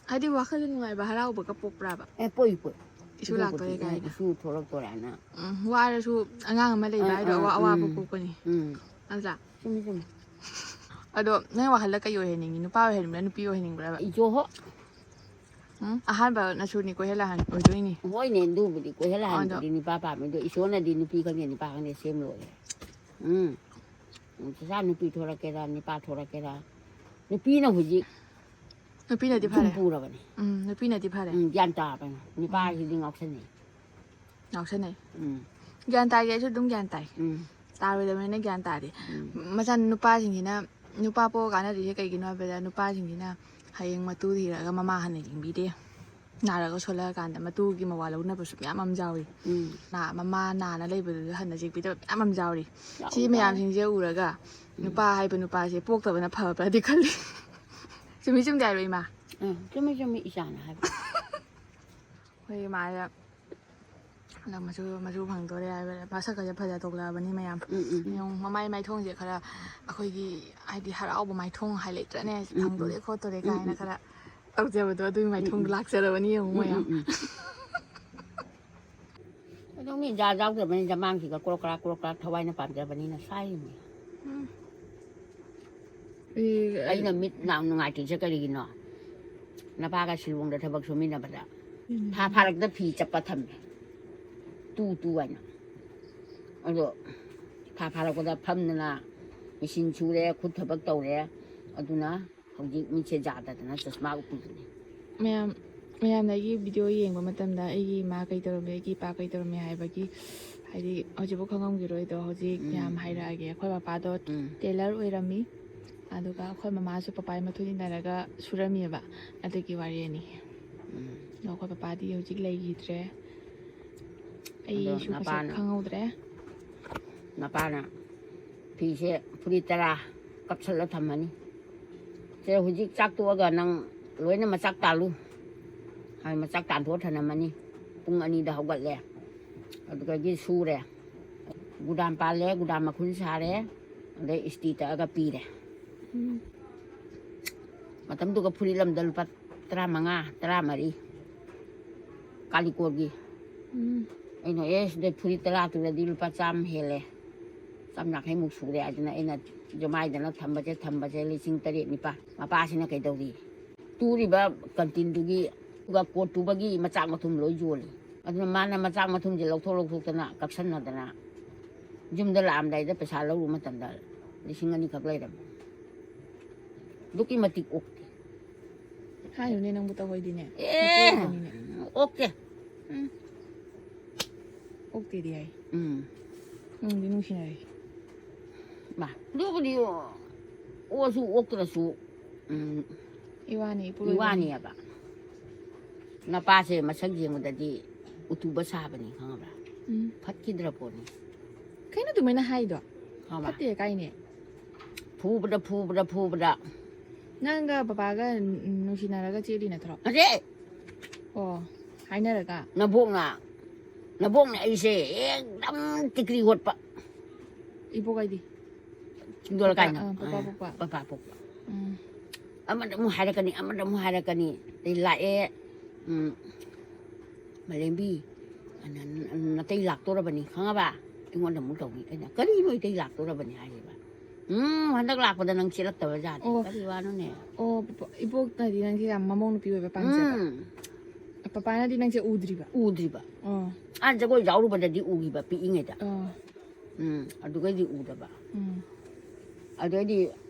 ꯍꯥꯏꯗꯤ ꯋꯥꯈꯜꯗ ꯅꯨꯡꯉꯥꯏꯕ ꯍꯔꯥꯎꯕꯒ ꯄꯣꯛꯄ꯭ꯔꯥꯕ? ꯑꯦ ꯄꯣꯛꯏ ꯄꯣꯛꯏ꯫ ꯏꯁꯨ ꯂꯥꯛꯇꯣꯔꯦ ꯎꯝ, ꯀꯥꯏꯅ? ꯏꯁꯨ ꯊꯣꯛꯂꯛꯇꯣꯔꯦꯅ꯫ ꯎꯝ, ꯋꯥꯔꯁꯨ ꯑꯉꯥꯡ ꯑꯃ ꯂꯩꯕ ꯑꯥ, ꯍꯥꯏꯗꯣ ꯑꯥ, ꯑꯋꯥ- ꯑꯋꯥꯕ ꯎꯝ, ꯀꯣꯛꯄꯅꯤ. ꯎꯝ ꯅꯠꯇ꯭ꯔꯥ? ꯆꯨꯝꯃꯤ ꯆꯨꯝꯃꯤ꯫ ꯑꯗꯣ ꯅꯪ ꯋꯥꯈꯜꯗ ꯀꯩ ꯑꯣꯏꯍꯟꯅꯤꯡꯉꯤ? ꯅꯨꯄꯥ ꯑꯣꯏꯍꯟꯅꯤꯡꯕ꯭ꯔꯥ ꯅꯨꯄꯤ ꯑꯣꯏꯍꯟꯅꯤꯡꯕ꯭ꯔꯥꯕ? ꯏꯆꯣꯍꯣ꯫ ꯎꯝ, ꯑꯍꯥꯟꯕ ꯅꯁꯨꯅꯤ ꯀꯣꯏꯍꯜ ꯑꯍꯟ ꯑꯣꯏꯗꯣꯏꯅꯤ. ꯍꯣꯏꯅꯦ ꯑꯗꯨꯕꯨꯗꯤ ꯀꯣꯏꯍꯜ ꯑꯗꯣ ꯑꯍꯟꯕꯗꯤ ꯅꯨꯄꯥ ꯄꯥꯝꯃꯤ ꯑꯗꯣ ꯏꯁꯣꯔꯅꯗꯤ ꯅꯨꯄꯤ ꯈꯪꯗꯦ ꯅꯨꯄꯥ ꯈꯪꯗꯦ ꯁꯦꯝ ꯂꯣꯏꯔꯦ꯫ ꯎꯝ ꯏꯆꯥ ꯅꯨꯄꯤ ꯊꯣꯔꯛꯀꯦꯔꯥ ꯅꯨꯄꯥ ꯊꯣꯔꯛꯀꯦꯔꯥ ꯅꯨꯄꯤꯅ ꯍꯧꯖꯤꯛ ꯅꯨꯄꯤꯅꯗꯤ ꯌꯨꯝ ꯐꯔꯦ. ꯄꯨꯔꯕꯅꯤ꯫ ꯎꯝ, ꯅꯨꯄꯤꯅꯗꯤ ꯐꯔꯦ. ꯎꯝ ꯒ꯭ꯌꯥꯟ ꯇꯥꯕꯅꯤ ꯅꯨꯄꯥꯁꯤꯗꯤ ꯉꯥꯎꯁꯟꯅꯩ꯫ ꯉꯥꯎꯁꯟꯅꯩ. ꯎꯝ ꯒ꯭ꯌꯥꯟ ꯇꯥꯏꯒꯦ ꯑꯩꯁꯨ ꯑꯗꯨꯝ ꯒ꯭ꯌꯥꯟ ꯇꯥꯏ. ꯎꯝ ꯇꯥꯔꯣꯏꯗꯕꯅꯤꯅ ꯒ꯭ꯌꯥꯟ ꯇꯥꯗꯦ. ꯎꯝ ꯃꯆꯥ ꯅꯨꯄꯥꯁꯤꯡꯁꯤꯅ ꯅꯨꯄꯥ ꯄꯣꯛꯑ ꯀꯥꯟꯅꯗ꯭ꯔꯤꯁꯦ ꯀꯩꯒꯤꯅꯣ ꯍꯥꯏꯕꯗ ꯅꯨꯄꯥꯁꯤꯡꯁꯤꯅ ꯍꯌꯦꯡ ꯃꯇꯨ ꯊꯤꯔꯛꯑꯒ ꯃꯃꯥ ꯍꯟꯅ ꯌꯦꯡꯕꯤꯗꯦ. ꯅꯥꯔꯒ ꯁꯣꯜꯂꯛꯑꯀꯥꯟꯗ ꯃꯇꯨꯒꯤ ꯃꯋꯥ ꯂꯧꯅꯕꯁꯨ ꯃꯌꯥꯝ ꯑꯃ ꯌꯥꯎꯔꯤ. ꯎꯝ ꯅꯥ- ꯃꯃꯥ ꯅꯥꯅ ꯂꯩꯕꯗꯨꯗ ꯍꯟꯅ ꯌꯦꯡꯕꯤꯗꯕ ꯃꯌꯥꯝ ꯑꯃ ꯌꯥꯎꯔꯤ. ꯌꯥꯎ- ꯁꯤ ꯌꯥꯎ- ꯃꯌꯥꯝꯁꯤꯡꯁꯦ ꯎꯔꯒ ꯅꯨꯄꯥ ꯍꯥꯏꯕ ꯅꯨꯄꯥꯁꯦ ꯄꯣꯛꯇꯕꯅ ꯐꯕ꯭ꯔꯗꯤ ꯈꯜꯂꯤ. ꯆꯨꯝꯃꯤ ꯆꯨꯝꯗꯦ ꯍꯥꯏꯔꯣ ꯏꯃꯥ? ꯎꯝ ꯆꯨꯝꯃꯤ ꯆꯨꯝꯃꯤ ꯏꯆꯥꯅ ꯍꯥꯏꯕ꯫ ꯑꯩꯈꯣꯏ ꯏꯃꯥꯗ ꯍꯟꯗꯛ ꯃꯆꯨ ꯃꯆꯨ ꯐꯪꯗꯣꯔꯦ ꯍꯥꯏꯕꯗ ꯃꯁꯛꯀꯁꯦ ꯐꯖ ꯊꯣꯛꯂꯛꯑꯕꯅꯤ ꯃꯌꯥꯝ. ꯎꯝ ꯎꯝ ꯌꯦꯡꯉꯨ, ꯃꯃꯥꯏ ꯃꯥꯏꯊꯣꯡꯁꯦ ꯈꯔ ꯑꯩꯈꯣꯏꯒꯤ ꯍꯥꯏꯗꯤ ꯍꯔꯥꯎꯕ ꯃꯥꯏꯊꯣꯡ ꯍꯥꯏ ꯂꯩꯇ꯭ꯔꯅꯦ? ꯐꯪꯗꯣꯔꯦ ꯈꯣꯠꯇꯣꯔꯦ ꯀꯥꯏꯅ ꯈꯔ ꯇꯧꯖꯕꯗꯣ ꯑꯗꯨꯒꯤ ꯃꯥꯏꯊꯣꯡꯗꯣ ꯂꯥꯛꯆꯔꯕꯅꯤ ꯌꯦꯡꯉꯨ ꯎꯝ ꯃꯌꯥꯝ. ꯎꯝ ꯎꯝ ꯎꯝ꯫ ꯑꯗꯨꯝ ꯃꯤ ꯖꯥꯠ ꯌꯥꯎꯗꯕꯅꯤ ꯖꯃꯥꯡꯁꯤꯒ ꯀ꯭ꯔꯣꯛ ꯀ꯭ꯔꯥꯛ ꯀ꯭ꯔꯣꯛ ꯀ꯭ꯔꯥꯛ ꯊꯋꯥꯏꯅ ꯄꯥꯝꯖꯕꯅꯤꯅ ꯁꯥꯏꯅꯤ꯫ ꯎꯝ. ꯑꯩꯅ ꯃꯤꯠ ꯅꯥ ꯅꯨꯡꯉꯥꯏꯇ꯭ꯔꯤꯁꯦ ꯀꯔꯤꯒꯤꯅꯣ? ꯅꯄꯥꯒ ꯁꯤꯂꯣꯡꯗ ꯊꯕꯛ ꯁꯨꯃꯤꯟꯅꯕꯗ ꯐꯥ ꯐꯥꯔꯛꯇ ꯐꯤ ꯆꯞꯄ ꯊꯝꯃꯦ꯫ ꯇꯨ ꯇꯨ ꯍꯥꯏꯅ꯫ ꯑꯗꯣ ꯐꯥ ꯐꯥꯔꯛꯄꯗ ꯐꯝꯗꯅ ꯃꯦꯆꯤꯟ ꯁꯨꯔꯦ ꯈꯨꯠ ꯊꯕꯛ ꯇꯧꯔꯦ꯫ ꯑꯗꯨꯅ ꯍꯧꯖꯤꯛ ꯃꯤꯠꯁꯦ ꯌꯥꯗꯗꯅ ꯆꯁꯃꯥ ꯎꯞꯄꯤꯗꯨꯅꯤ꯫ ꯃꯌꯥꯝ ꯃꯌꯥꯝꯅ ꯑꯩꯒꯤ ꯚꯤꯗꯤꯑꯣ ꯌꯦꯡꯕ ꯃꯇꯝꯗ ꯑꯩꯒꯤ ꯏꯃꯥ ꯀꯩ ꯇꯧꯔꯝꯃꯤ, ꯑꯩꯒꯤ ꯏꯄꯥ ꯀꯩ ꯇꯧꯔꯝꯃꯤ ꯍꯥꯏꯕꯒꯤ ꯍꯥꯏꯗꯤ ꯍꯧꯖꯤꯛꯐꯥꯎ ꯈꯪꯉꯝꯈꯤꯔꯣꯏꯗꯣ ꯍꯧꯖꯤꯛ ꯎꯝ, ꯃꯌꯥꯝ ꯎꯝ꯫ ꯍꯥꯏꯔꯛꯑꯒꯦ. ꯑꯩꯈꯣꯏ ꯄꯄꯥꯗꯣ ꯎꯝ꯫ ꯇꯦꯂꯔ ꯑꯣꯏꯔꯝꯃꯤ. ꯑꯗꯨꯒ ꯑꯩꯈꯣꯏ ꯃꯃꯥꯁꯨ ꯄꯄꯥꯒꯤ ꯃꯇꯨꯡ ꯏꯟꯅꯔꯒ ꯁꯨꯔꯝꯃꯤꯑꯕ. ꯑꯗꯨꯒꯤ ꯋꯥꯔꯤꯅꯤ. ꯎꯝ꯫ ꯑꯗꯣ ꯑꯩꯈꯣꯏ ꯄꯄꯥꯗꯤ ꯍꯧꯖꯤꯛ ꯂꯩꯈꯤꯗ꯭ꯔꯦ. ꯑꯩꯁꯨ ꯑꯗꯣ ꯀꯩꯁꯨ ꯅꯄꯥꯅ ꯈꯪꯍꯧꯗ꯭ꯔꯦ. ꯃꯄꯥꯅ ꯐꯤꯁꯦ ꯐꯨꯔꯤꯠ ꯇꯔꯥ ꯀꯞꯁꯜꯂ ꯊꯝꯃꯅꯤ꯫ "ꯁꯦ, ꯍꯧꯖꯤꯛ ꯆꯥꯛ ꯇꯣꯛꯑꯒ ꯅꯪ ꯂꯣꯏꯅ ꯃꯆꯥꯛ ꯇꯥꯜꯂꯨ" ꯍꯥꯏ, ꯃꯆꯥꯛ ꯇꯥꯟꯊꯣꯛꯑ ꯊꯅꯝꯃꯅꯤ꯫ ꯄꯨꯡ ꯑꯅꯤꯗ ꯍꯧꯒꯠꯂꯦ, ꯑꯗꯨꯗꯒꯤ ꯁꯨꯔꯦ, ꯒꯨꯗꯥꯝ ꯄꯥꯜꯂꯦ, ꯒꯨꯗꯥꯝ ꯃꯈꯨꯟ ꯁꯥꯔꯦ, ꯑꯗꯩ ꯏꯁꯇꯤ ꯇꯛꯑꯒ ꯄꯤꯔꯦ꯫ ꯎꯝ꯫ ꯃꯇꯝꯗꯨꯒ ꯐꯨꯔꯤꯠ ꯑꯃꯗ ꯂꯨꯄꯥ ꯇꯔꯥꯃꯉꯥ, ꯇꯔꯥꯃꯔꯤ, ꯀꯥꯂꯤꯀꯣꯔꯒꯤ꯫ ꯎꯝ꯫ ꯑꯩꯅ, "ꯑꯦ, ꯁꯤꯗ ꯐꯨꯔꯤꯠ ꯇꯔꯥ ꯇꯨꯔꯗꯤ ꯂꯨꯄꯥ ꯆꯥꯝꯃ ꯍꯦꯜꯂꯦ, ꯆꯥꯝ ꯌꯥꯡꯈꯩꯃꯨꯛ ꯁꯨꯔꯦ" ꯍꯥꯏꯗꯅ ꯑꯩꯅ ꯖꯃꯥꯏꯗꯅ ꯊꯝꯕꯁꯦ, ꯊꯝꯕꯁꯦ ꯂꯤꯁꯤꯡ ꯇꯔꯦꯠ ꯅꯤꯄꯥꯜ꯫ ꯃꯄꯥꯁꯤꯅ ꯀꯩꯗꯧꯔꯤ? ꯇꯨꯔꯤꯕ ꯀꯟꯇꯤꯟꯗꯨꯒꯤ, ꯑꯗꯨꯒ ꯀꯣꯠ ꯇꯨꯕꯒꯤ ꯃꯆꯥꯛ ꯃꯊꯨꯝ ꯂꯣꯏ ꯌꯣꯜꯂꯤ꯫ ꯑꯗꯨꯅ ꯃꯥꯅ ꯃꯆꯥꯛ ꯃꯊꯨꯝꯁꯦ ꯂꯧꯊꯣꯛ ꯂꯧꯊꯣꯛꯇꯅ ꯀꯛꯁꯟꯅꯗꯅ ꯌꯨꯝꯗ ꯂꯥꯛꯑꯝꯗꯥꯏꯗ ꯄꯩꯁꯥ ꯂꯧꯔꯨꯕ ꯃꯇꯝꯗ ꯂꯤꯁꯤꯡ ꯑꯅꯤꯈꯛ ꯂꯩꯔꯝꯃꯤ꯫ ꯑꯗꯨꯛꯀꯤ ꯃꯇꯤꯛ ꯑꯣꯛꯇꯦ꯫ ꯍꯥꯏꯌꯨꯅꯦ, ꯅꯪꯕꯨ ꯇꯧꯍꯣꯏꯗꯤꯅꯦ꯫ ꯑꯦ! ꯅꯀꯣꯛꯇꯅꯤꯅꯦ꯫ ꯑꯣꯛꯇꯦ꯫ ꯎꯝ꯫ ꯑꯣꯛꯇꯦꯗꯤ ꯍꯥꯏ꯫ ꯎꯝ꯫ ꯅꯨꯡꯗꯤ ꯅꯨꯡꯁꯤꯅꯔꯦ꯫ ꯃꯥ, ꯑꯗꯨꯕꯨꯗꯤ ꯑꯣꯛꯑꯁꯨ ꯑꯣꯛꯇ꯭ꯔꯁꯨ, ꯎꯝ, ꯏꯋꯥꯅꯤ, ꯏꯄꯨꯔꯣꯏꯕꯅꯤ꯫ ꯏꯋꯥꯅꯤꯑꯕ꯫ ꯅꯄꯥꯁꯦ ꯃꯁꯛ ꯌꯦꯡꯕꯗꯗꯤ ꯎꯇꯨꯕ ꯁꯥꯕꯅꯤ, ꯈꯪꯉꯕ꯭ꯔꯥ? ꯎꯝ꯫ ꯐꯠꯈꯤꯗ꯭ꯔ ꯄꯣꯠꯅꯤ꯫ ꯀꯩꯅꯣ ꯑꯗꯨꯃꯥꯏꯅ ꯍꯥꯏꯗꯣ? ꯈꯪꯉꯕ꯭ꯔꯥ? ꯐꯠꯇꯦ ꯀꯥꯏꯅꯦ꯫ ꯐꯨꯕꯗ, ꯐꯨꯕꯗ, ꯐꯨꯕꯗ꯫ ꯅꯪꯒ ꯕꯕꯥꯒ ꯅꯨꯡꯁꯤꯅꯔꯒ ꯆꯦꯜꯂꯤ ꯅꯠꯇ꯭ꯔꯣ? ꯅꯠꯇꯦ꯫ ꯑꯣ, ꯍꯥꯏꯅꯔꯒ? ꯅꯕꯣꯛꯅ, ꯅꯕꯣꯛꯅ ꯑꯩꯁꯦ ꯑꯦꯛꯗꯝ ꯇꯤꯀ꯭ꯔꯤ ꯍꯣꯠꯄ꯫ ꯏꯕꯣꯛ ꯍꯥꯏꯗꯤ? ꯆꯤꯡꯗꯣꯜ ꯄꯄꯥ, ꯀꯥꯏꯅ꯫ ꯑꯥ, ꯄꯄꯥ ꯑꯥ, ꯄꯣꯛꯄ꯫ ꯄꯄꯥ ꯄꯣꯛꯄ꯫ ꯎꯝ꯫ ꯑꯃꯗ ꯑꯃꯨꯛ ꯍꯥꯏꯔꯛꯀꯅꯤ, ꯑꯃꯗ ꯑꯃꯨꯛ ꯍꯥꯏꯔꯛꯀꯅꯤ꯫ ꯑꯗꯩ ꯂꯥꯛꯑꯦ, ꯎꯝ, "ꯃꯂꯦꯝꯕꯤ, ꯅ-, ꯅ-, ꯅꯇꯩ ꯂꯥꯛꯇꯣꯔꯕꯅꯤ, ꯈꯪꯉꯕ?" ꯑꯩꯉꯣꯟꯗ ꯑꯃꯨꯛ ꯇꯧꯅꯤ꯫ ꯑꯩꯅ, "ꯀꯔꯤꯅꯣ ꯏꯇꯩ ꯂꯥꯛꯇꯣꯔꯕꯅꯤ ꯍꯥꯏꯁꯤꯕ?" "ꯎꯝ, ꯍꯟꯗꯛ ꯂꯥꯛꯄꯗ ꯅꯪ ꯆꯦꯜꯂꯛꯇꯕ ꯖꯥꯠꯅꯤ꯫" ꯑꯣ꯫ "ꯀꯔꯤ ꯋꯥꯅꯣꯅꯦ?" ꯑꯣ, ꯄꯄꯥ-, ꯏꯕꯣꯛꯅꯗꯤ ꯅꯪꯁꯦ ꯌꯥꯝ ꯃꯃꯧ ꯅꯨꯄꯤ ꯑꯣꯏꯕ ꯄꯥꯝꯖꯕ꯫ ꯎꯝ꯫ ꯄꯄꯥꯅꯗꯤ ꯅꯪꯁꯦ ꯎꯗ꯭ꯔꯤꯕ? ꯎꯗ꯭ꯔꯤꯕ꯫ ꯑꯣ꯫ ꯑꯥ, ꯖꯒꯣꯏ ꯌꯥꯎꯔꯨꯕꯗꯗꯤ ꯎꯈꯤꯕ, ꯄꯤꯛꯏꯉꯩꯗ꯫ ꯑꯣ꯫ ꯎꯝ, ꯑꯗꯨꯒꯩꯗꯤ ꯎꯗꯕ꯫ ꯎꯝ꯫ ꯑꯗꯩꯗꯤ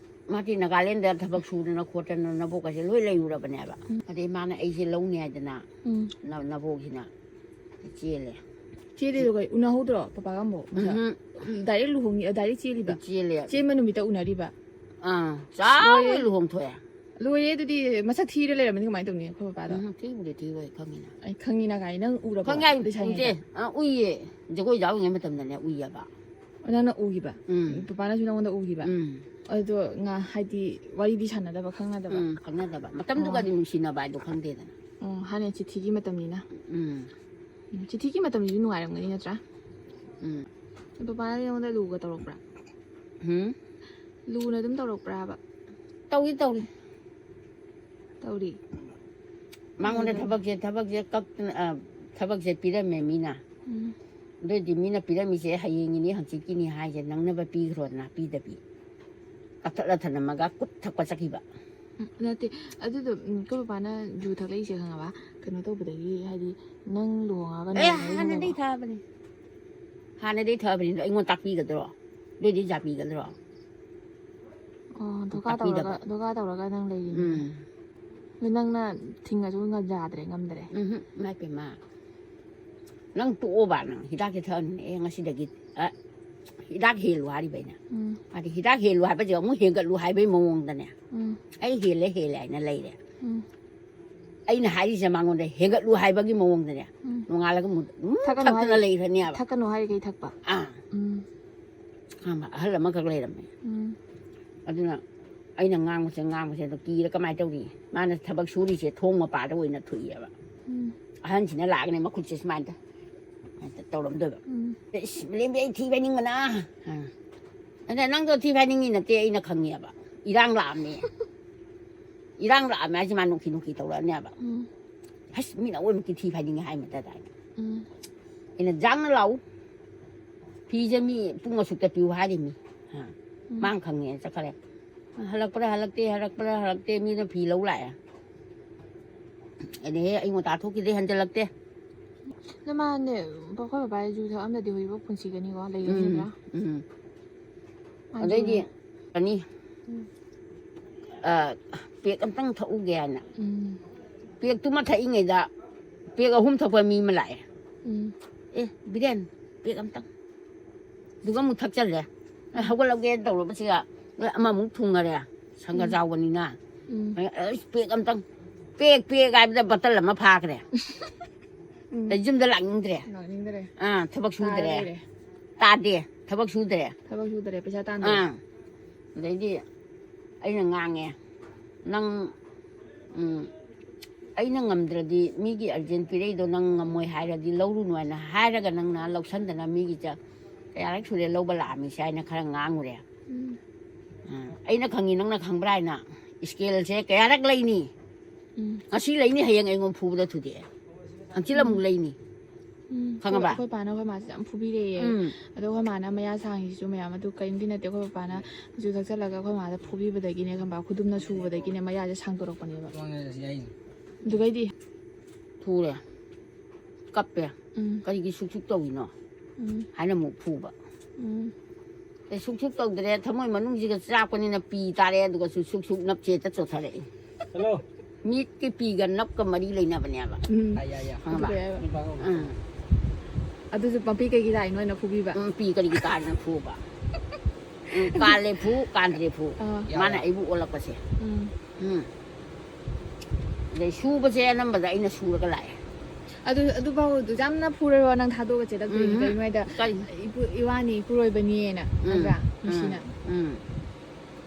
ꯃꯥꯗꯤ ꯅꯥꯒꯥꯂꯦꯟꯗ ꯊꯕꯛ ꯁꯨꯗꯅ ꯈꯣꯠꯇꯅ ꯅꯕꯣꯛꯀꯁꯦ ꯂꯣꯏ ꯂꯩꯔꯨꯔꯕꯅꯦꯕ꯫ ꯎꯝ꯫ ꯑꯗꯩ ꯃꯥꯅ ꯑꯩꯁꯦ ꯂꯧꯅꯤ ꯍꯥꯏꯗꯅ ꯎꯝ꯫ ꯅ-, ꯅꯕꯣꯛꯁꯤꯅ ꯆꯦꯜꯂꯦ꯫ ꯆꯦꯜꯂꯦꯗꯣ ꯀꯩ, ꯎꯅꯍꯧꯗ꯭ꯔꯣ ꯄꯄꯥꯒ ꯑꯃꯨꯛ? ꯎꯝꯍꯨꯝ꯫ Direct ꯂꯨꯍꯣꯡꯉꯤ, direct ꯆꯦꯜꯂꯤꯕ? ꯆꯦꯜꯂꯦ꯫ ꯆꯦꯟꯕ ꯅꯨꯃꯤꯠꯇ ꯎꯅꯔꯤꯕ? ꯑꯥ, ꯆꯥꯎꯅ ꯂꯣꯏꯔꯦ꯫ ꯂꯨꯍꯣꯡꯊꯣꯛꯑꯦ꯫ ꯂꯣꯏꯔꯦ, ꯑꯗꯨꯗꯤ ꯃꯁꯛ ꯊꯤꯔ ꯂꯩꯔꯝꯃꯅꯤ, ꯀꯃꯥꯏꯅ ꯇꯧꯅꯤ ꯑꯩꯈꯣꯏ ꯄꯄꯥꯗꯣ? ꯎꯝ, ꯊꯤꯕꯨꯗꯤ ꯊꯤꯔꯣꯏ, ꯈꯪꯉꯤꯅ꯫ ꯑꯩ ꯈꯪꯉꯤꯅ ꯀꯥꯏ, ꯅꯪ ꯎꯔꯕꯣ? ꯈꯪꯉꯦ, ꯂꯩꯁꯥꯔꯤꯉꯩꯗ? ꯎꯗꯦ꯫ ꯑ, ꯎꯏꯌꯦ꯫ ꯖꯒꯣꯏ ꯌꯥꯎꯔꯤꯉꯩ ꯃꯇꯝꯗꯅꯦ, ꯎꯏꯌꯦꯕ꯫ ꯅꯪꯅ ꯎꯈꯤꯕ? ꯎꯝ. ꯄꯄꯥꯅꯁꯨ ꯅꯪꯉꯣꯟꯗ ꯎꯈꯤꯕ? ꯎꯝ. ꯑꯗꯣ ꯉꯥ ꯍꯥꯏꯗꯤ ꯋꯥꯔꯤꯗꯤ ꯁꯥꯟꯅꯗꯕ, ꯈꯪꯅꯗꯕ? ꯎꯝ, ꯈꯪꯅꯗꯕ꯫ ꯃꯇꯝꯗꯨꯒꯗꯤ ꯅꯨꯡꯁꯤꯅꯕ ꯍꯥꯏꯗꯣ ꯈꯪꯗꯦꯗꯅ꯫ ꯎꯝ, ꯍꯥꯟꯅ ꯆꯤꯊꯤꯒꯤ ꯃꯇꯝꯅꯤꯅ꯫ ꯎꯝ. ꯎꯝ, ꯆꯤꯊꯤꯒꯤ ꯃꯇꯝꯁꯤꯁꯨ ꯅꯨꯡꯉꯥꯏꯔꯝꯒꯅꯤ, ꯅꯠꯇ꯭ꯔꯥ? ꯎꯝ. ꯄꯄꯥꯅ ꯅꯉꯣꯟꯗ ꯂꯨꯒ ꯇꯧꯔꯛꯄ꯭ꯔꯥ? ꯎꯝ. ꯂꯨꯅ ꯑꯗꯨꯝ ꯇꯧꯔꯛꯄ꯭ꯔꯥ ꯍꯥꯏꯕ? ꯇꯧꯏ, ꯇꯧꯏ꯫ ꯇꯧꯔꯤ? ꯃꯉꯣꯟꯗ ꯊꯕꯛꯁꯦ, ꯊꯕꯛꯁꯦ ꯀꯛꯇꯅ, ꯑ, ꯊꯕꯛꯁꯦ ꯄꯤꯔꯝꯃꯦ ꯃꯤꯅ꯫ ꯎꯝ. ꯑꯗꯨꯑꯣꯏꯗꯤ ꯃꯤꯅ ꯄꯤꯔꯝꯃꯤꯁꯦ ꯍꯌꯦꯡꯒꯤꯅꯤ, ꯍꯪꯆꯤꯠꯀꯤꯅꯤ ꯍꯥꯏꯁꯦ ꯅꯪꯅꯕ ꯄꯤꯈ꯭ꯔꯣꯗꯅ, ꯄꯤꯗꯕꯤ꯫ ꯀꯛꯊꯠꯂ ꯊꯅꯝꯃꯒ ꯀꯨꯠ ꯊꯛꯄ ꯆꯠꯈꯤꯕ꯫ ꯎꯝ, ꯅꯠꯇꯦ, ꯑꯗꯨꯗꯣ, ꯎꯝ, ꯑꯩꯈꯣꯏ ꯄꯄꯥꯅ ꯖꯨ ꯊꯛꯂꯛꯏꯁꯦ ꯈꯪꯉꯕ? ꯀꯩꯅꯣ ꯇꯧꯕꯗꯒꯤ, ꯍꯥꯏꯗꯤ, ꯅꯪ ꯂꯨꯍꯣꯡꯉꯒ ꯑꯦ, ꯅꯨꯡꯉꯥꯏꯅꯔꯤꯕ ꯍꯥꯟꯅꯗꯩ ꯊꯛꯑꯕꯅꯤ꯫ ꯍꯥꯟꯅꯗꯩ ꯊꯛꯑꯕꯅꯤꯗ ꯑꯩꯉꯣꯟꯗ ꯇꯥꯛꯄꯤꯒꯗ꯭ꯔꯣ? ꯑꯗꯨꯏꯗꯤ ꯖꯥ ꯄꯤꯒꯗ꯭ꯔꯣ? ꯑꯣ, ꯙꯣꯀꯥ ꯇꯥꯛꯄꯤꯗꯕ꯫ ꯇꯧꯔꯒ, ꯙꯣꯀꯥ ꯇꯧꯔꯒ ꯅꯪ ꯂꯩꯔꯤꯅꯤ꯫ ꯎꯝ. ꯑꯗꯨ ꯅꯪꯅ ꯊꯤꯡꯉꯁꯨ ꯉ-, ꯌꯥꯗ꯭ꯔꯦ, ꯉꯝꯗ꯭ꯔꯦ꯫ ꯎꯝ, ꯏꯃꯥ ꯄꯦꯝꯃ꯫ ꯅꯪ ꯇꯣꯛꯑꯣꯕ, ꯅꯪ ꯍꯤꯗꯥꯛꯁꯦ ꯊꯛꯑꯅꯨꯅꯦ꯫ ꯑꯦ, ꯉꯁꯤꯗꯒꯤ, ꯑ, ꯍꯤꯗꯥꯛ ꯍꯦꯜꯂꯨ ꯍꯥꯏꯔꯤꯕ ꯑꯩꯅ꯫ ꯎꯝ. ꯍꯥꯏꯗꯤ ꯍꯤꯗꯥꯛ ꯍꯦꯜꯂꯨ ꯍꯥꯏꯕꯁꯦ ꯑꯃꯨꯛ ꯍꯦꯟꯒꯠꯂꯨ ꯍꯥꯏꯕꯒꯤ ꯃꯑꯣꯡꯗꯅꯦ꯫ ꯎꯝ. ꯑꯩ ꯍꯦꯜꯂꯦ, ꯍꯦꯜꯂꯦ ꯍꯥꯏꯅ ꯂꯩꯔꯦ꯫ ꯎꯝ. ꯑꯩꯅ ꯍꯥꯏꯔꯤꯁꯦ ꯃꯉꯣꯟꯗ ꯍꯦꯟꯒꯠꯂꯨ ꯍꯥꯏꯕꯒꯤ ꯃꯑꯣꯡꯗꯅꯦ꯫ ꯎꯝ. ꯅꯣꯡꯉꯥꯜꯂꯒ ꯑꯃꯨꯛ ꯑꯗꯨꯝ ꯊꯛꯀꯅꯨ ꯊꯛꯇꯅ ꯍꯥꯏꯔꯤ-, ꯂꯩꯈ꯭ꯔꯅꯦꯕ꯫ ꯊꯛꯀꯅꯨ ꯍꯥꯏꯔꯤꯈꯩ ꯊꯛꯄ꯫ ꯑꯥ, ꯎꯝ. ꯈꯪꯕ? ꯑꯍꯜ ꯑꯃꯈꯛ ꯂꯩꯔꯝꯃꯦ꯫ ꯎꯝ. ꯑꯗꯨꯅ ꯑꯩꯅ ꯉꯥꯡꯕꯁꯦ, ꯉꯥꯡꯕꯁꯦ ꯑꯗꯣ ꯀꯤꯔ ꯀꯃꯥꯏꯅ ꯇꯧꯅꯤ? ꯃꯥꯅ ꯊꯕꯛ ꯁꯨꯔꯤꯁꯦ ꯊꯣꯡ ꯃꯄꯥꯗ ꯑꯣꯏꯅ ꯊꯣꯛꯏꯑꯕ꯫ ꯎꯝ. ꯑꯍꯟꯁꯤꯅ ꯂꯥꯛꯑꯒꯅꯦ ꯃꯈꯨꯠꯁꯦ ꯁꯨꯃꯥꯏꯅ ꯇꯧ-, ꯇꯧꯔꯝꯗꯣꯏꯕ꯫ ꯎꯝ. "ꯏꯁ, ꯃꯤꯂꯦꯝꯕꯤ, ꯑꯩ ꯊꯤ ꯐꯥꯏꯅꯤꯡꯕꯅ!" ꯑꯥ. ꯑꯗ, "ꯅꯪꯗꯣ ꯊꯤ ꯐꯥꯏꯅꯤꯡꯉꯤ ꯅꯠꯇꯦ, ꯑꯩꯅ ꯈꯪꯉꯦꯕ꯫ ꯏꯔꯥꯡ ꯂꯥꯛꯑꯝꯃꯦ꯫ ꯏꯔꯥꯡ ꯂꯥꯛꯑꯝꯃꯦ" ꯍꯥꯏꯁꯦ ꯃꯥ ꯅꯨꯡꯀꯤ ꯅꯨꯡꯀꯤ ꯇꯧꯔꯛꯑꯅꯦꯕ꯫ ꯎꯝ. "ꯍꯁ, ꯃꯤꯅ ꯑꯑꯣꯏꯕꯒꯤ ꯊꯤ ꯐꯥꯏꯅꯤꯡꯉꯤ" ꯍꯥꯏ ꯃꯇꯗ ꯑꯩꯅ꯫ ꯎꯝ. ꯑꯩꯅ, "ꯖꯥꯡꯅ ꯂꯥꯛꯎ꯫ ꯐꯤꯁꯦ ꯃꯤ ꯄꯨꯡ ꯑꯁꯨꯛꯇ ꯄꯤꯌꯨ" ꯍꯥꯏꯔꯤꯃꯤ꯫ ꯑꯥ꯫ ꯎꯝ. ꯃꯥꯅ ꯈꯪꯉꯦꯅ ꯆꯠꯈꯔꯦ꯫ "ꯍꯜꯂꯛꯄ꯭ꯔꯥ ꯍꯜꯂꯛꯇꯦ, ꯍꯜꯂꯛꯄ꯭ꯔꯥ ꯍꯜꯂꯛꯇꯦ", ꯃꯤꯅ ꯐꯤ ꯂꯧ ꯂꯥꯛꯑꯦ꯫ ꯑꯗꯩ ꯑꯌꯨꯛ ꯉꯟꯇꯥ ꯊꯣꯛꯈꯤꯗꯩ ꯍꯟꯖꯜꯂꯛꯇꯦ꯫ ꯑꯗꯣ ꯃꯥꯅꯦ, ꯑꯩꯈꯣꯏ ꯕꯕꯥ ꯖꯨ ꯊꯛꯑꯝꯗꯗꯤ ꯍꯧꯖꯤꯛꯐꯥꯎ ꯄꯨꯟꯁꯤꯒꯅꯤꯀꯣ, ꯂꯩꯒꯅꯤꯕ꯭ꯔꯥ? ꯎꯝ, ꯎꯝ꯫ ꯃꯥ ꯑꯗꯩꯗꯤ ꯖꯨ-, ꯑꯅꯤ, ꯎꯝ. ꯑ, ꯄꯦꯛ ꯑꯝꯇꯪ ꯊꯛꯎꯒꯦ ꯍꯥꯏꯅ꯫ ꯎꯝ. ꯄꯦꯛꯇꯨꯃ ꯊꯛꯏꯉꯩꯗ ꯄꯦꯛ ꯑꯍꯨꯝ ꯊꯛꯄ ꯃꯤ ꯑꯃ ꯂꯥꯛꯑꯦ꯫ ꯎꯝ. "ꯑꯦ, ꯕꯤꯔꯦꯟ, ꯄꯦꯛ ꯑꯝꯇꯪ"꯫ ꯑꯗꯨꯒ ꯑꯃꯨꯛ ꯊꯛꯆꯜꯂꯦ꯫ ꯑꯦ, ꯍꯧꯒꯠꯂꯒꯦ ꯇꯧꯔꯕꯁꯤꯒ ꯑꯃꯃꯨꯛ ꯊꯨꯡꯉꯔꯦ꯫ ꯁꯪꯒ ꯎꯝ. ꯆꯥꯎꯕꯅꯤꯅ꯫ ꯎꯝ. "ꯑꯩ ꯄꯦꯛ ꯑꯝꯇꯪ, ꯄꯦꯛ, ꯄꯦꯛ" ꯍꯥꯏꯕꯗ ꯕꯇꯜ ꯑꯃ ꯐꯥꯈ꯭ꯔꯦ꯫ ꯎꯝ. ꯑꯗꯩ ꯌꯨꯝꯗ ꯂꯥꯛꯅꯤꯡꯗ꯭ꯔꯦ꯫ ꯂꯥꯛꯅꯤꯡꯗ꯭ꯔꯦ꯫ ꯑꯥ, ꯊꯕꯛ ꯁꯨꯗ꯭ꯔꯦ꯫ ꯇꯥꯔ ꯂꯩꯔꯦ꯫ ꯇꯥꯗꯦ, ꯊꯕꯛ ꯁꯨꯗ꯭ꯔꯦ꯫ ꯊꯕꯛ ꯁꯨꯗ꯭ꯔꯦ, ꯄꯩꯁꯥ ꯇꯥꯟꯗ꯭ꯔꯦ꯫ ꯑꯥ꯫ ꯑꯗꯩꯗꯤ ꯑꯩꯅ ꯉꯥꯡꯉꯦ, "ꯅꯪ, ꯎꯝ, ꯑꯩꯅ ꯉꯝꯗ꯭ꯔꯗꯤ, ꯃꯤꯒꯤ ꯑꯔꯖꯦꯟ ꯄꯤꯔꯛꯏꯗꯣ ꯅꯪ ꯉꯝꯃꯣꯏ ꯍꯥꯏꯔꯗꯤ ꯂꯧꯔꯨꯅꯨ" ꯍꯥꯏꯅ ꯍꯥꯏꯔꯒ ꯅꯪꯅ ꯂꯧꯁꯟꯗꯅ ꯃꯤꯒꯤ ꯆ-, ꯀꯌꯥꯔꯛ ꯁꯨꯔꯦ ꯂꯧꯕ ꯂꯥꯛꯑꯝꯃꯤꯁꯦ ꯍꯥꯏꯅ ꯈꯔ ꯉꯥꯡꯉꯨꯔꯦ꯫ ꯎꯝ꯫ ꯑꯥ, ꯑꯩꯅ ꯈꯪꯉꯤ, ꯅꯪꯅ ꯈꯪꯕ꯭ꯔꯥ ꯍꯥꯏꯅ꯫ ꯏꯁꯀꯦꯜꯁꯦ ꯀꯌꯥꯔꯛ ꯂꯩꯅꯤ? ꯎꯝ꯫ ꯉꯁꯤ ꯂꯩꯅꯤ, ꯍꯌꯦꯡ ꯑꯩꯉꯣꯟꯗ ꯐꯨꯕꯗ ꯊꯨꯗꯦꯛꯑꯦ꯫ ꯍꯪꯆꯤꯠ ꯑꯃꯨꯛ ꯂꯩꯅꯤ꯫ ꯎꯝ꯫ ꯈꯪꯉꯕ? ꯑꯩꯈꯣꯏ ꯄꯥꯅ ꯑꯩꯈꯣꯏ ꯃꯥꯁꯦ ꯌꯥꯝ ꯐꯨꯕꯤꯔꯦꯌꯦ꯫ ꯎꯝ꯫ ꯑꯗꯣ ꯑꯩꯈꯣꯏ ꯃꯥꯅ ꯃꯌꯥ ꯁꯥꯡꯉꯤꯁꯤꯁꯨ ꯃꯌꯥꯝ ꯑꯗꯨ ꯀꯔꯤꯝꯒꯤ ꯅꯠꯇꯦ꯫ ꯑꯩꯈꯣꯏ ꯄꯥꯅ ꯌꯨ ꯊꯛꯆꯜꯂꯒ ꯑꯩꯈꯣꯏ ꯃꯥꯗ ꯐꯨꯕꯤꯕꯗꯒꯤꯅꯦ, ꯈꯪꯕ, ꯈꯨꯗꯨꯝꯅ ꯁꯨꯕꯗꯒꯤꯅꯦ ꯃꯌꯥꯁꯦ ꯁꯥꯡꯗꯣꯔꯛꯄꯅꯦꯕ꯫ ꯑꯗꯨꯒꯩꯗꯤ ꯐꯨꯔꯦ꯫ ꯀꯞꯄꯦ꯫ ꯎꯝ꯫ "ꯀꯔꯤꯒꯤ ꯁꯨꯛ ꯁꯨꯛ ꯇꯧꯔꯤꯅꯣ?" ꯎꯝ꯫ ꯍꯥꯏꯅ ꯑꯃꯨꯛ ꯐꯨꯕ꯫ ꯎꯝ꯫ ꯑꯦ, ꯁꯨꯛ ꯁꯨꯛ ꯇꯧꯗ꯭ꯔꯦ, ꯊꯃꯣꯏ ꯃꯅꯨꯡꯁꯤꯒ ꯆꯥꯛꯄꯅꯤꯅ ꯄꯤ ꯇꯥꯔꯦ, ꯑꯗꯨꯒ ꯁꯨꯛ ꯁꯨꯛ ꯁꯨꯛ ꯅꯞꯁꯦ ꯍꯦꯛꯇ ꯆꯣꯠꯊꯔꯛꯑꯦ꯫ ꯍꯜꯂꯣ꯫ ꯃꯤꯠꯀꯤ ꯄꯤꯒ ꯅꯞꯀ ꯃꯔꯤ ꯂꯩꯅꯕꯅꯦꯕ꯫ ꯎꯝ꯫ ꯑꯥ, ꯌꯥ, ꯌꯥ꯫ ꯑꯗꯨ ꯀꯩ ꯍꯥꯏꯕ? ꯎꯝ꯫ ꯑꯗꯨꯁꯨ ꯄꯥꯝꯕꯤ ꯀꯩꯒꯤ ꯂꯥꯏꯅꯣ ꯍꯥꯏꯅ ꯐꯨꯕꯤꯕ? ꯎꯝ, ꯄꯤ ꯀꯔꯤꯒꯤ ꯀꯥꯟꯅ ꯐꯨꯕ? ꯎꯝ, ꯀꯥꯜꯂꯦ ꯐꯨ, ꯀꯥꯟꯗ꯭ꯔꯦ ꯐꯨ꯫ ꯑꯥ꯫ ꯃꯥꯅ ꯑꯩꯕꯨ ꯑꯣꯜꯂꯛꯄꯁꯦ꯫ ꯎꯝ꯫ ꯎꯝ꯫ ꯑꯗꯩ ꯁꯨꯕꯁꯦ ꯑꯅꯝꯕꯗ ꯑꯩꯅ ꯁꯨꯔꯒ ꯂꯥꯛꯑꯦ꯫ ꯑꯗꯨ, ꯑꯗꯨꯐꯥꯎ ꯑꯗꯨ ꯌꯥꯝꯅ ꯐꯨꯔꯕ ꯅꯪ ꯊꯥꯗꯣꯛꯑꯒ ꯆꯦꯜꯂꯛꯇꯣꯏꯅꯤ? ꯎꯝ꯫ ꯀꯩꯒꯤꯅꯣ ꯍꯥꯏꯗ ꯀꯔꯤ? ꯏꯄꯨ-, ꯏꯋꯥꯅꯤ ꯏꯄꯨꯔꯣꯏꯕꯅꯤꯅ, ꯎꯝ, ꯅꯠꯇ꯭ꯔꯥ? ꯎꯝ, ꯅꯨꯡꯁꯤꯅ꯫ ꯎꯝ꯫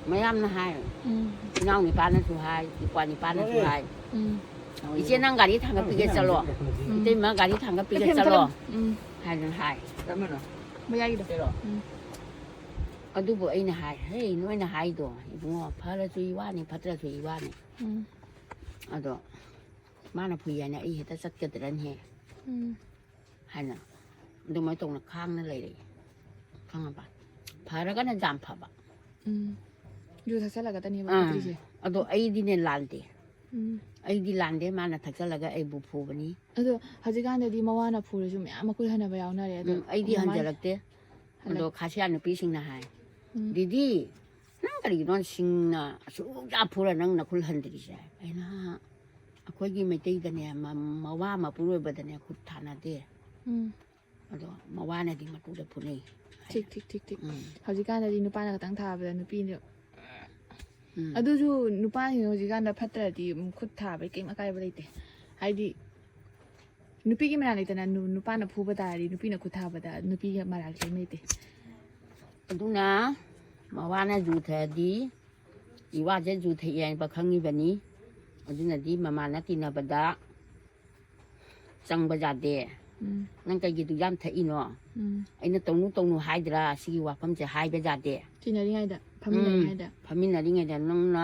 ꯃꯌꯥꯝꯅ ꯍꯥꯏ, ꯎꯝ꯫ ꯏꯅꯥꯎ ꯅꯤꯄꯥꯅꯁꯨ ꯍꯥꯏ, ꯏꯄ꯭ꯋꯥ ꯅꯤꯄꯥꯅꯁꯨ ꯍꯥꯏ, ꯎꯝ꯫ "ꯏꯆꯦ, ꯅꯪ ꯒꯥꯔꯤ ꯊꯥꯡꯒꯠꯄꯤꯒꯦ ꯆꯠꯂꯣ, ꯎꯝ꯫ ꯏꯇꯩꯃ ꯒꯥꯔꯤ ꯊꯥꯡꯒꯠꯄꯤꯒꯦ ꯏꯊꯦꯝ ꯆꯠꯂꯣ" ꯊꯦꯝ꯫ ꯎꯝ꯫ ꯍꯥꯏꯗꯅ ꯍꯥꯏ꯫ ꯃꯌꯥꯏꯒꯤꯗꯣ꯫ ꯎꯝ꯫ ꯑꯗꯨꯕꯨ ꯑꯩꯅ ꯍꯥꯏ, "ꯍꯦ, ꯅꯣꯏꯅ ꯍꯥꯏꯗꯣ ꯏꯕꯨꯡꯉꯣ, ꯐꯔꯁꯨ ꯏꯋꯥꯅꯤ, ꯐꯠꯇ꯭ꯔꯁꯨ ꯏꯋꯥꯅꯤ꯫ ꯎꯝ꯫ ꯑꯗꯣ ꯃꯥꯅ ꯐꯨꯏ ꯍꯥꯏꯅ ꯑꯩ ꯍꯦꯛꯇ ꯆꯠꯀꯗ꯭ꯔꯅꯦ?" ꯎꯝ꯫ ꯍꯥꯏꯅ ꯑꯗꯨꯃꯥꯏꯅ ꯇꯧꯅ ꯈꯥꯡꯅ ꯂꯩꯔꯛꯏ, ꯈꯪꯉꯕ? ꯐꯔꯒꯅ ꯌꯥꯝ ꯐꯕ꯫ ꯎꯝ꯫ ꯌꯨ ꯊꯛꯆꯜꯂꯒꯗꯅꯦꯕ ꯑꯥ, ꯐꯠꯇ꯭ꯔꯤꯁꯦ꯫ ꯑꯗꯣ ꯑꯩꯗꯤꯅꯦ ꯂꯥꯟꯗꯦ꯫ ꯎꯝ꯫ ꯑꯩꯗꯤ ꯂꯥꯟꯗꯦ, ꯃꯥꯅ ꯊꯛꯆꯜꯂꯒ ꯑꯩꯕꯨ ꯐꯨꯕꯅꯤ꯫ ꯑꯗꯣ ꯍꯧꯖꯤꯛꯀꯥꯟꯗꯗꯤ ꯃꯋꯥꯅ ꯐꯨꯔꯁꯨ ꯃꯌꯥꯝ ꯃꯈꯨꯠ ꯍꯟꯅꯕ ꯌꯥꯎꯅꯔꯦ꯫ ꯑꯗꯣ ꯎꯝ, ꯑꯩꯗꯤ ꯃꯃꯥꯅ ꯍꯟꯖꯜꯂꯛꯇꯦ꯫ ꯍꯜꯂꯛ- ꯑꯗꯣ ꯈꯥꯁꯤꯌꯥ ꯅꯨꯄꯤꯁꯤꯡꯅ ꯍꯥꯏ, ꯎꯝ꯫ "ꯗꯤꯗꯤ, ꯅꯪ ꯀꯔꯤꯒꯤꯅꯣ ꯁꯤꯡꯅ ꯑꯁꯨꯛ ꯌꯥꯝ ꯐꯨꯔ ꯅꯪ ꯅꯈꯨꯠ ꯍꯟꯗ꯭ꯔꯤꯁꯦ?" ꯑꯩꯅ, "ꯑꯩꯈꯣꯏꯒꯤ ꯃꯩꯇꯩꯗꯅꯦ, ꯃ-, ꯃꯋꯥ ꯃꯄꯨꯔꯣꯏꯕꯗꯅꯦ ꯈꯨꯠ ꯊꯥꯅꯗꯦ꯫ ꯎꯝ꯫ ꯑꯗꯣ ꯃꯋꯥꯅꯗꯤ ꯃꯇꯨꯗ ꯐꯨꯅꯩ꯫" ꯊꯤꯛ, ꯊꯤꯛ, ꯊꯤꯛ, ꯊꯤꯛ꯫ ꯎꯝ꯫ ꯍꯧꯖꯤꯛꯀꯥꯟꯗꯗꯤ ꯅꯨꯄꯥꯅ ꯈꯛꯇꯪ ꯊꯥꯕꯗ ꯅꯨꯄꯤꯗꯣ ꯎꯝ꯫ ꯑꯗꯨꯁꯨ ꯅꯨꯄꯥꯁꯤꯡ ꯍꯧꯖꯤꯛꯀꯥꯟꯗ ꯐꯠꯇ꯭ꯔꯗꯤ, ꯎꯝ, ꯈꯨꯠ ꯊꯥꯕꯩ ꯀꯩꯝ ꯑꯀꯥꯏꯕ ꯂꯩꯇꯦ꯫ ꯍꯥꯏꯗꯤ ꯅꯨꯄꯤꯒꯤ ꯃꯔꯥꯜ ꯂꯩꯇꯅ ꯅꯨ-, ꯅꯨꯄꯥꯅ ꯐꯨꯕ ꯇꯥꯔꯗꯤ ꯅꯨꯄꯤꯅ ꯈꯨꯠ ꯊꯥꯕꯗ ꯅꯨꯄꯤꯒꯤ ꯃꯔꯥꯜ ꯀꯔꯤꯝ ꯂꯩꯇꯦ꯫ ꯑꯗꯨꯅ ꯃꯋꯥꯅ ꯖꯨ ꯊꯛꯑꯗꯤ ꯏꯋꯥꯁꯦ ꯖꯨ ꯊꯛꯏ ꯍꯥꯏꯕ ꯈꯪꯉꯤꯕꯅꯤ꯫ ꯑꯗꯨꯅꯗꯤ ꯃꯃꯥꯅ ꯇꯤꯟꯅꯕꯗ ꯆꯪꯕ ꯌꯥꯗꯦ꯫ ꯎꯝ, ꯅꯪ ꯀꯩꯒꯤ ꯑꯗꯨ ꯌꯥꯝ ꯊꯛꯏꯅꯣ? ꯎꯝ, ꯑꯩꯅ ꯇꯧꯅꯨ ꯇꯧꯅꯨ ꯍꯥꯏꯗ꯭ꯔꯥ? ꯁꯤꯒꯤ ꯋꯥꯐꯝꯁꯦ ꯍꯥꯏꯕ ꯌꯥꯗꯦ꯫ ꯇꯤꯟꯅꯔꯤꯉꯩꯗ, ꯐꯝꯃꯤꯟꯅꯔꯤꯉꯩꯗ꯫ ꯐꯝꯃꯤꯟꯅꯔꯤꯉꯩꯗ ꯅꯪꯅ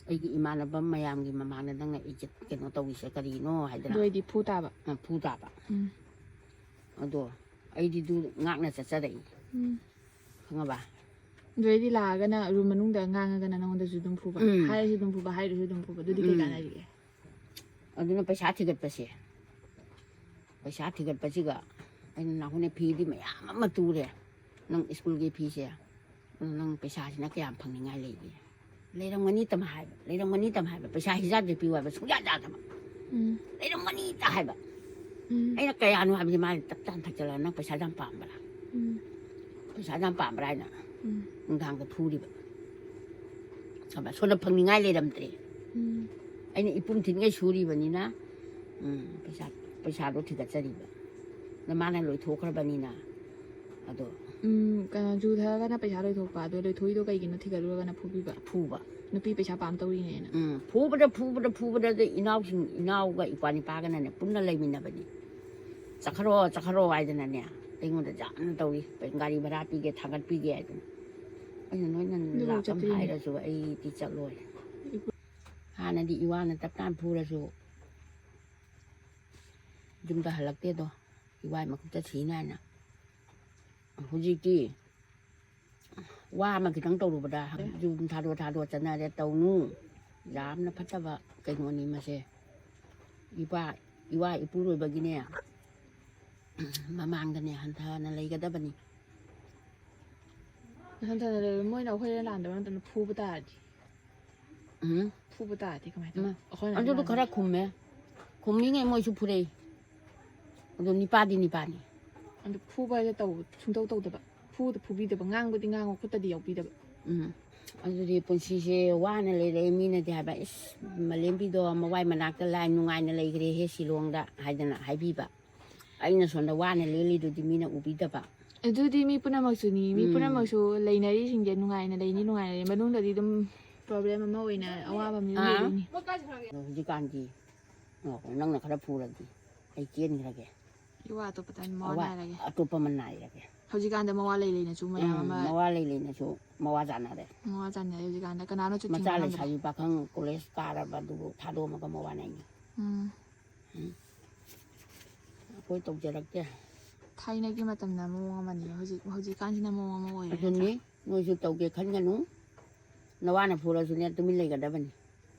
ꯑꯩꯒꯤ ꯏꯃꯥꯟꯅꯕ ꯃꯌꯥꯝꯒꯤ ꯃꯃꯥꯡꯗ ꯅꯪꯅ ꯏꯖꯠ ꯀꯩꯅꯣ ꯇꯧꯔꯤꯁꯦ ꯀꯔꯤꯅꯣ ꯍꯥꯏꯗꯅ꯫ ꯑꯗꯨ ꯑꯣꯏꯗꯤ ꯐꯨ ꯇꯥꯕ꯫ ꯑ, ꯐꯨ ꯇꯥꯕ꯫ ꯎꯝ, ꯑꯗꯣ ꯑꯩꯗꯤ ꯑꯗꯨ ꯉꯥꯛꯅ ꯆꯠꯆꯔꯛꯏ꯫ ꯎꯝ꯫ ꯈꯪꯉꯕ? ꯑꯗꯨ ꯑꯣꯏꯗꯤ ꯂꯥꯛꯑꯒꯅ ꯔꯨꯝ ꯃꯅꯨꯡꯗ ꯉꯥꯡꯉꯒꯅ ꯅꯉꯣꯟꯗꯁꯨ ꯑꯗꯨꯝ ꯐꯨꯕ꯫ ꯎꯝ꯫ ꯍꯥꯏꯔꯁꯨ ꯑꯗꯨꯝ ꯐꯨꯕ, ꯍꯥꯏꯗ꯭ꯔꯁꯨ ꯑꯗꯨꯝ ꯐꯨꯕ꯫ ꯑꯗꯨꯗꯤ ꯀꯩ ꯎꯝ꯫ ꯀꯥꯟꯅꯔꯤꯒꯦ? ꯑꯗꯨꯅ ꯄꯩꯁꯥ ꯊꯤꯒꯠꯄꯁꯦ, ꯄꯩꯁꯥ ꯊꯤꯒꯠꯄꯁꯤꯒ ꯑꯩꯅ ꯅꯍꯥꯟꯅꯦ ꯐꯤꯗꯤ ꯃꯌꯥꯝ ꯑꯃ ꯇꯨꯔꯦ꯫ ꯅꯪ ꯁ꯭ꯀꯨꯜꯒꯤ ꯐꯤꯁꯦ, ꯑꯗꯨ ꯅꯪ ꯄꯩꯁꯥꯁꯤꯅ ꯀꯌꯥꯝ ꯐꯪꯅꯤꯡꯉꯥꯏ ꯂꯩꯒꯦ? ꯂꯩꯔꯝꯒꯅꯤ ꯇꯝ ꯍꯥꯏꯕ, ꯂꯩꯔꯝꯒꯅꯤ ꯇꯝ ꯍꯥꯏꯕ, ꯄꯩꯁꯥ ꯍꯤꯖꯥꯕꯁꯦ ꯄꯤꯌꯨ ꯍꯥꯏꯕ ꯁꯨꯡꯌꯥ ꯌꯥꯗꯕ꯫ ꯎꯝ꯫ ꯂꯩꯔꯝꯒꯅꯤ ꯇ ꯍꯥꯏꯕ꯫ ꯎꯝ꯫ ꯑꯩꯅ ꯀꯌꯥꯅꯣ ꯍꯥꯏꯕꯁꯦ ꯃꯥꯅ ꯇꯞ ꯇꯥꯅ ꯊꯛꯆꯜꯂꯒ, "ꯅꯪ ꯄꯩꯁꯥ ꯌꯥꯝ ꯄꯥꯝꯕ꯭ꯔꯥ? ꯎꯝ꯫ ꯄꯩꯁꯥ ꯌꯥꯝ ꯄꯥꯝꯕ꯭ꯔꯥ?" ꯍꯥꯏꯅ ꯎꯝ꯫ ꯅꯨꯡꯗꯥꯡꯗ ꯐꯨꯔꯤꯕ꯫ ꯈꯪꯕ꯭ꯔꯥ? ꯁꯣꯝꯗ ꯐꯪꯅꯤꯡꯉꯥꯏ ꯂꯩꯔꯝꯗ꯭ꯔꯦ꯫ ꯎꯝ꯫ ꯑꯩꯅ ꯏꯄꯨꯝ ꯊꯤꯟꯉꯩ ꯁꯨꯔꯤꯕꯅꯤꯅ, ꯎꯝ, ꯄꯩꯁꯥ, ꯄꯩꯁꯥꯗꯣ ꯊꯤꯒꯠꯆꯔꯤꯕ꯫ ꯑꯗ ꯃꯥꯅ ꯂꯣꯏꯊꯣꯛꯈ꯭ꯔꯕꯅꯤꯅ꯫ ꯑꯗꯣ ꯎꯝ, ꯀꯩꯅꯣ, ꯖꯨ ꯊꯛꯑꯒꯅ ꯄꯩꯁꯥ ꯂꯣꯏꯊꯣꯛꯄ, ꯑꯗꯣ ꯂꯣꯏꯊꯣꯛꯏꯗꯣ ꯀꯩꯒꯤꯅꯣ ꯊꯤꯒꯠꯂꯨꯔꯒꯅ ꯐꯨꯕꯤꯕ? ꯐꯨꯕ꯫ ꯅꯨꯄꯤ ꯄꯩꯁꯥ ꯄꯥꯝ ꯇꯧꯔꯤꯅꯦꯅ꯫ ꯎꯝ, ꯐꯨꯕꯗ, ꯐꯨꯕꯗ, ꯐꯨꯕꯗ ꯏꯅꯥꯎꯁꯤꯡ, ꯏꯅꯥꯎꯒ ꯏꯄ꯭ꯋꯥ ꯅꯤꯄꯥꯒꯅꯅꯦ ꯄꯨꯟꯅ ꯂꯩꯃꯤꯟꯅꯕꯅꯤ꯫ "ꯆꯠꯈ꯭ꯔꯣ, ꯆꯠꯈ꯭ꯔꯣ" ꯍꯥꯏꯗꯅꯅꯦ ꯑꯩꯉꯣꯟꯗ ꯌꯥꯝꯅ ꯇꯧꯔꯤ꯫ "ꯒꯥꯔꯤ ꯚꯔꯥ ꯄꯤꯒꯦ, ꯊꯥꯡꯒꯠꯄꯤꯒꯦ" ꯍꯥꯏꯗꯅ꯫ ꯑꯩꯅ ꯅꯣꯏꯅ ꯑꯗꯨꯕꯨ ꯂꯥꯛ ꯑꯃ ꯆꯠꯇ꯭ꯔꯤꯅꯦ꯫ ꯍꯥꯏꯔꯁꯨ ꯑꯩꯗꯤ ꯆꯠꯂꯣꯏ꯫ ꯍꯥꯟꯅꯗꯤ ꯏꯋꯥꯅ ꯇꯞ ꯇꯥꯅ ꯐꯨꯔꯁꯨ ꯌꯨꯝꯗ ꯍꯜꯂꯛꯇꯦꯗꯣ, ꯏꯋꯥꯏ ꯃꯈꯨꯠꯇ ꯁꯤꯅꯤ ꯍꯥꯏꯅ꯫ ꯍꯧꯖꯤꯛꯇꯤ ꯋꯥ ꯑꯃ ꯈꯤꯇꯪ ꯇꯧꯔꯨꯕꯗ ꯌꯨꯝ ꯊꯥꯗꯣꯛ ꯊꯥꯗꯣꯛ ꯆꯠꯅꯔꯦ꯫ ꯇꯧꯅꯨ, ꯌꯥꯝꯅ ꯐꯠꯇꯕ ꯀꯩꯅꯣꯅꯤ ꯃꯁꯦ꯫ ꯏꯄꯥ, ꯏꯋꯥ ꯏꯄꯨꯔꯣꯏꯕꯒꯤꯅꯦ ꯃꯃꯥꯡꯗꯅꯦ ꯍꯟꯊꯅ ꯂꯩꯒꯗꯕꯅꯤ꯫ ꯍꯟꯊꯅ ꯂꯩꯕ ꯃꯣꯏꯅ ꯑꯩꯈꯣꯏꯗ ꯂꯥꯟꯗꯕ ꯅꯠꯇꯅ ꯐꯨꯕ ꯇꯥꯔꯗꯤ꯫ ꯎꯝ꯫ ꯐꯨꯕ ꯇꯥꯔꯗꯤ ꯀꯃꯥꯏꯅ ꯇꯧꯕ? ꯎꯝ꯫ ꯑꯩꯈꯣꯏꯅ ꯑꯗꯨꯗꯣ ꯂꯥꯟꯗꯕ꯫ ꯈꯔ ꯈꯨꯝꯃꯦ꯫ ꯈꯨꯝꯃꯤꯉꯩ ꯃꯣꯏꯁꯨ ꯐꯨꯔꯛꯏ꯫ ꯑꯗꯣ ꯅꯤꯄꯥꯗꯤ ꯅꯤꯄꯥꯅꯤ꯫ ꯑꯗꯨ ꯐꯨꯕ ꯍꯥꯏꯁꯦ ꯇꯧ-, ꯁꯨꯡꯇꯧ ꯇꯧꯗꯕ꯫ ꯐꯨꯗ ꯐꯨꯕꯤꯗꯕ꯫ ꯉꯥꯡꯕꯗꯤ ꯉꯥꯡꯉꯣ, ꯈꯨꯠꯇꯗꯤ ꯌꯥꯎꯕꯤꯗꯕ꯫ ꯎꯝ꯫ ꯑꯗꯨꯗꯤ ꯄꯨꯟꯁꯤꯁꯦ ꯋꯥꯅ ꯂꯩꯔꯛꯑꯦ꯫ ꯃꯤꯅꯗꯤ ꯍꯥꯏꯕ, "ꯏꯁ, ꯃꯂꯦꯝꯕꯤꯗꯣ ꯃꯋꯥꯏ ꯃꯅꯥꯛꯇ ꯂꯥꯏ ꯅꯨꯡꯉꯥꯏꯅ ꯂꯩꯈ꯭ꯔꯦꯍꯦ ꯁꯤꯂꯣꯡꯗ" ꯍꯥꯏꯗꯅ ꯍꯥꯏꯕꯤꯕ꯫ ꯑꯩꯅ ꯁꯣꯝꯗ ꯋꯥꯅ ꯂꯦꯜꯂꯤꯗꯨꯗꯤ ꯃꯤꯅ ꯎꯕꯤꯗꯕ꯫ ꯑꯗꯨꯗꯤ ꯃꯤ ꯄꯨꯝꯅꯃꯛꯁꯨꯅꯤ꯫ ꯃꯤ ꯎꯝ꯫ ꯄꯨꯝꯅꯃꯛꯁꯨ ꯂꯩꯅꯔꯤꯁꯤꯡꯁꯦ ꯅꯨꯡꯉꯥꯏꯅ ꯂꯩꯅꯤ, ꯅꯨꯡꯉꯥꯏꯅ ꯂꯩ꯫ ꯃꯅꯨꯡꯗꯗꯤ ꯑꯗꯨꯝ problem ꯑꯃ ꯑꯣꯏꯅ ꯑꯋꯥꯕ ꯑꯃꯗꯤ ꯑꯗꯨꯝ ꯑꯥ꯫ ꯂꯩꯗꯣꯏꯅꯤ꯫ ꯑꯗꯣ ꯍꯧꯖꯤꯛꯀꯥꯟꯗꯤ, ꯑꯣ, ꯅꯪꯅ ꯈꯔ ꯐꯨꯔꯗꯤ ꯑꯩ ꯆꯦꯟꯈ꯭ꯔꯒꯦ꯫ ꯏꯋꯥ ꯑꯇꯣꯞꯄꯗ ꯑꯩꯅ ꯃꯋꯥ ꯑꯋꯥ ꯅꯥꯏꯔꯒꯦ꯫ ꯑꯇꯣꯞꯄ ꯑꯃ ꯅꯥꯏꯔꯒꯦ꯫ ꯍꯧꯖꯤꯛꯀꯥꯟꯗ ꯃꯋꯥ ꯂꯩ ꯂꯩꯅꯁꯨ ꯃꯌꯥꯝ ꯎꯝ, ꯑꯃ ꯃꯋꯥ ꯂꯩ ꯂꯩꯅꯁꯨ ꯃꯋꯥ ꯆꯥꯟꯅꯔꯦ꯫ ꯃꯋꯥ ꯆꯥꯟꯅꯔꯦ ꯍꯧꯖꯤꯛꯀꯥꯟꯗ꯫ ꯀꯅꯥꯅꯣꯁꯨ ꯃꯆꯥ ꯊꯤꯡꯕ ꯉꯝꯗ꯭ꯔꯦ꯫ ꯂꯩꯁꯥꯕꯤ ꯄꯥꯈꯪ ꯀꯣꯂꯦꯖ ꯀꯥꯔꯕ ꯑꯗꯨꯕꯨ ꯊꯥꯗꯣꯛꯑꯝꯃꯒ ꯃꯋꯥ ꯅꯥꯏꯅꯤ꯫ ꯎꯝ꯫ ꯎꯝ꯫ ꯑꯩꯈꯣꯏ ꯇꯧꯖꯔꯛꯇꯦ꯫ ꯊꯥꯏꯅꯒꯤ ꯃꯇꯝꯅ ꯃꯑꯣꯡ ꯑꯃꯅꯤ, ꯍꯧꯖꯤꯛ, ꯍꯧꯖꯤꯛꯀꯥꯟꯁꯤꯅ ꯃꯑꯣꯡ ꯑꯃ ꯑꯣꯏꯔꯦ, ꯅꯠꯇ꯭ꯔꯥ? ꯑꯗꯨꯅꯤ, ꯅꯣꯏꯁꯨ ꯇꯧꯒꯦ ꯈꯟꯒꯅꯨ꯫ ꯅꯋꯥꯅ ꯐꯨꯔꯁꯨꯅꯦ, ꯇꯨꯃꯤꯟ ꯂꯩꯒꯗꯕꯅꯤ꯫